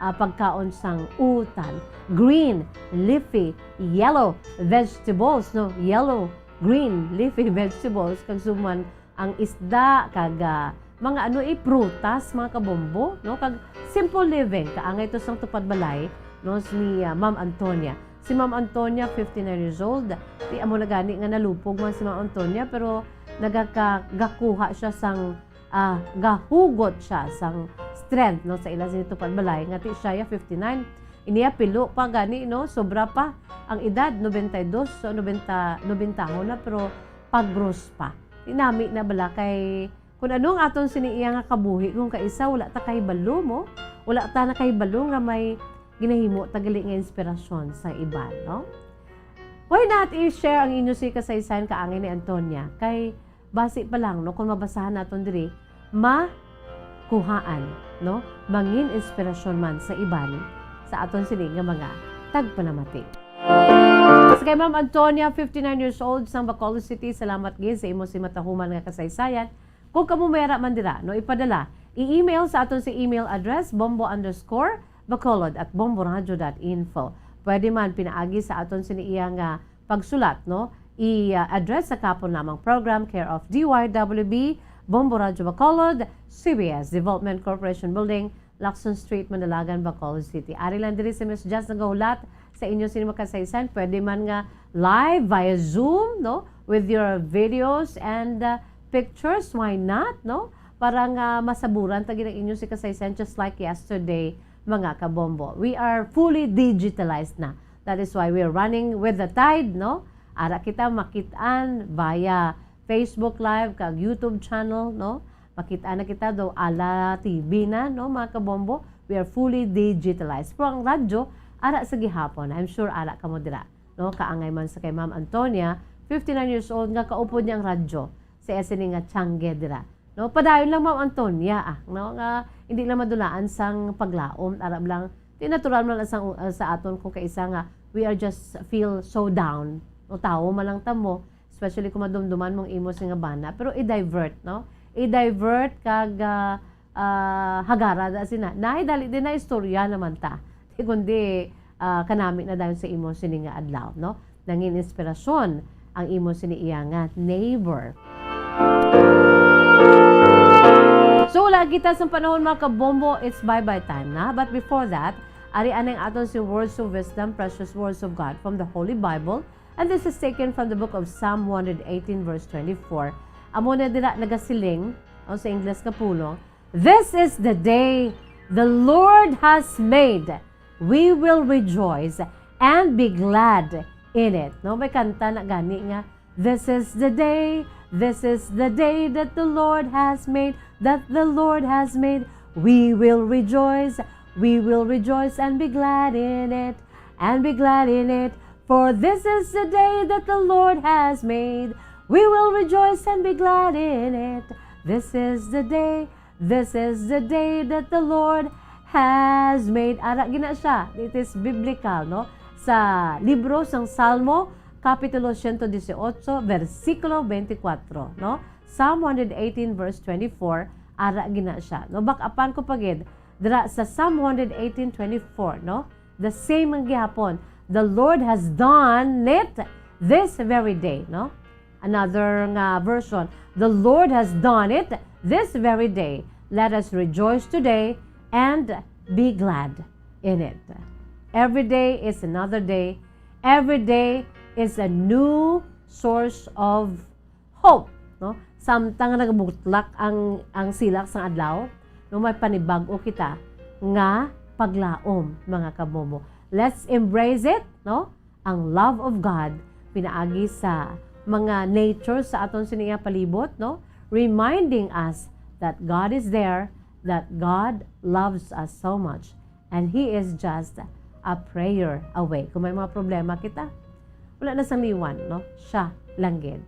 ah, pagkaon sang utan, green, leafy, yellow vegetables, no? Yellow, green, leafy vegetables, kag suman ang isda, kag, ah, mga ano, eh, prutas, mga kabombo, no? Kag simple living, kaangay to sang tupad balay, no, ni, ah, Ma'am Antonia. Si Ma'am Antonia, fifty-nine years old, di amo na gani nga nalupog man si Ma'am Antonia, pero nagaka-, gakuha siya sang, ah, gahugot siya sang strength, no, sa ila sini tupad balay, nga ti siya ya fifty-nine. Iniya pilo pa gani, no, sobra pa ang edad, nobenta y dos, so nobenta, nobentahon na, pero pagros pa. Ti nami na bala kay kung ano ang aton sini iya nga kabuhi, kung kaisa wala ta kahibalo mo, wala ta nakahibalo nga may ginahimo ta gali nga inspirasyon sa iban, no? Why not i-share ang inyo si kasaysayan kaangay ni Antonia? Kay basi pa lang, no, kung mabasahan naton diri, makuhaan, no? Mangin inspirasyon man sa iban sa aton sini nga mga tagpanamati. Sa kay Ma'am Antonia, fifty-nine years old, sang Bacolod City, salamat gid sa imo si matahuman nga kasaysayan. Kung kamo may ara man dira, no, ipadala, i-email sa aton si email address, bombo underscore bacolod at bomboradio dot info. Pwede man pinaagi sa aton sini iya nga pagsulat, no? I-address sa Kapon Lamang Program, care of D Y W B, Bombo Radyo Bacolod, C B S Development Corporation Building, Lacson Street, Mandalagan, Bacolod City. Ari lang diri si Miss Jazz nagahulat sa inyo sini mga kasaysayan. Pwede man nga live via Zoom, no? With your videos and, uh, pictures, why not, no? Para nga masaburan ta gid ang inyo si kasaysayan just like yesterday, mga kabombo. We are fully digitalized na. That is why we are running with the tide, no? Ara kita makit-an via Facebook Live kag YouTube channel, no? Makit-an na kita daw ala T V na, no, mga kabombo? We are fully digitalized. Pero ang radyo, ara sa gihapon. I'm sure ara kamo dira, no? Kaangay man sa kay Ma'am Antonia, fifty-nine years old, nga kaupod niya ang radyo sa iya sini nga tiyangge dira. No, padayon lang, Ma'am Antonia, ah, no, nga hindi lang madulaan sang paglaom, arab lang, di natural man lang sang, ah, sa aton kung kaisa nga we are just feel so down. No, tawo man lang ta mo, especially kung madumduman mong imo sing nga bana, pero i-divert, no? I-divert kag, ah, ah, hagara da sina. Naay dali din na istorya naman ta. Di kundi, ah, kanami na dayon sa imo sini nga adlaw, no? Nangin inspirasyon ang imo sini iya nga neighbor. So, wala kita sa panahon, mga kabombo, it's bye-bye time na. But before that, ari anay ang aton si Words of Wisdom, Precious Words of God from the Holy Bible. And this is taken from the book of Psalm one hundred eighteen, verse twenty-four. Amo na dira nagasiling, o sa Ingles nga pulong, "This is the day the Lord has made. We will rejoice and be glad in it." No, may kanta na gani nga, "This is the day, this is the day that the Lord has made, that the Lord has made. We will rejoice, we will rejoice and be glad in it, and be glad in it. For this is the day that the Lord has made. We will rejoice and be glad in it. This is the day, this is the day that the Lord has made." Ara gina siya. It is biblical, no? sa libro sang Salmo, Kapitulo siyento dieciocho, bersikulo twenty-four, no? Psalm one hundred eighteen, verse twenty-four, ara gina siya. No, bak-apan ko pa gid, dira sa Psalm one hundred eighteen twenty-four, no? The same ang gihapon. "The Lord has done it this very day," no? Another nga version, "The Lord has done it this very day. Let us rejoice today and be glad in it." Every day is another day. Every day is a new source of hope, no? Samtang nagabutlak ang, ang silak sang adlaw, no, may panibag-o kita nga paglaom, mga kabobo. Let's embrace it, no? Ang love of God pinaagi sa mga nature sa aton sini nga palibot, no? Reminding us that God is there, that God loves us so much, and He is just a prayer away. Kung may mga problema kita, wala na sang liwan, no? Siya lang gid.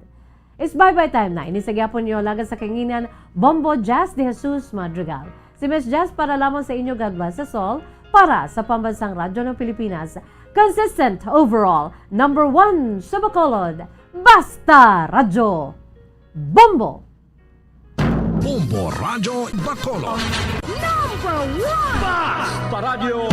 It's bye-bye time na. Ini sa gyapon niyo, laga sa kanginan, Bombo Jazz de Jesus Madrigal. Si Miss Jazz para lamang sa inyo, God bless us all, para sa Pambansang Radyo ng Pilipinas. Consistent overall, number one sa Bacolod, Basta Radyo, Bombo! Bombo Radyo Bacolod. Number one! Basta Radyo!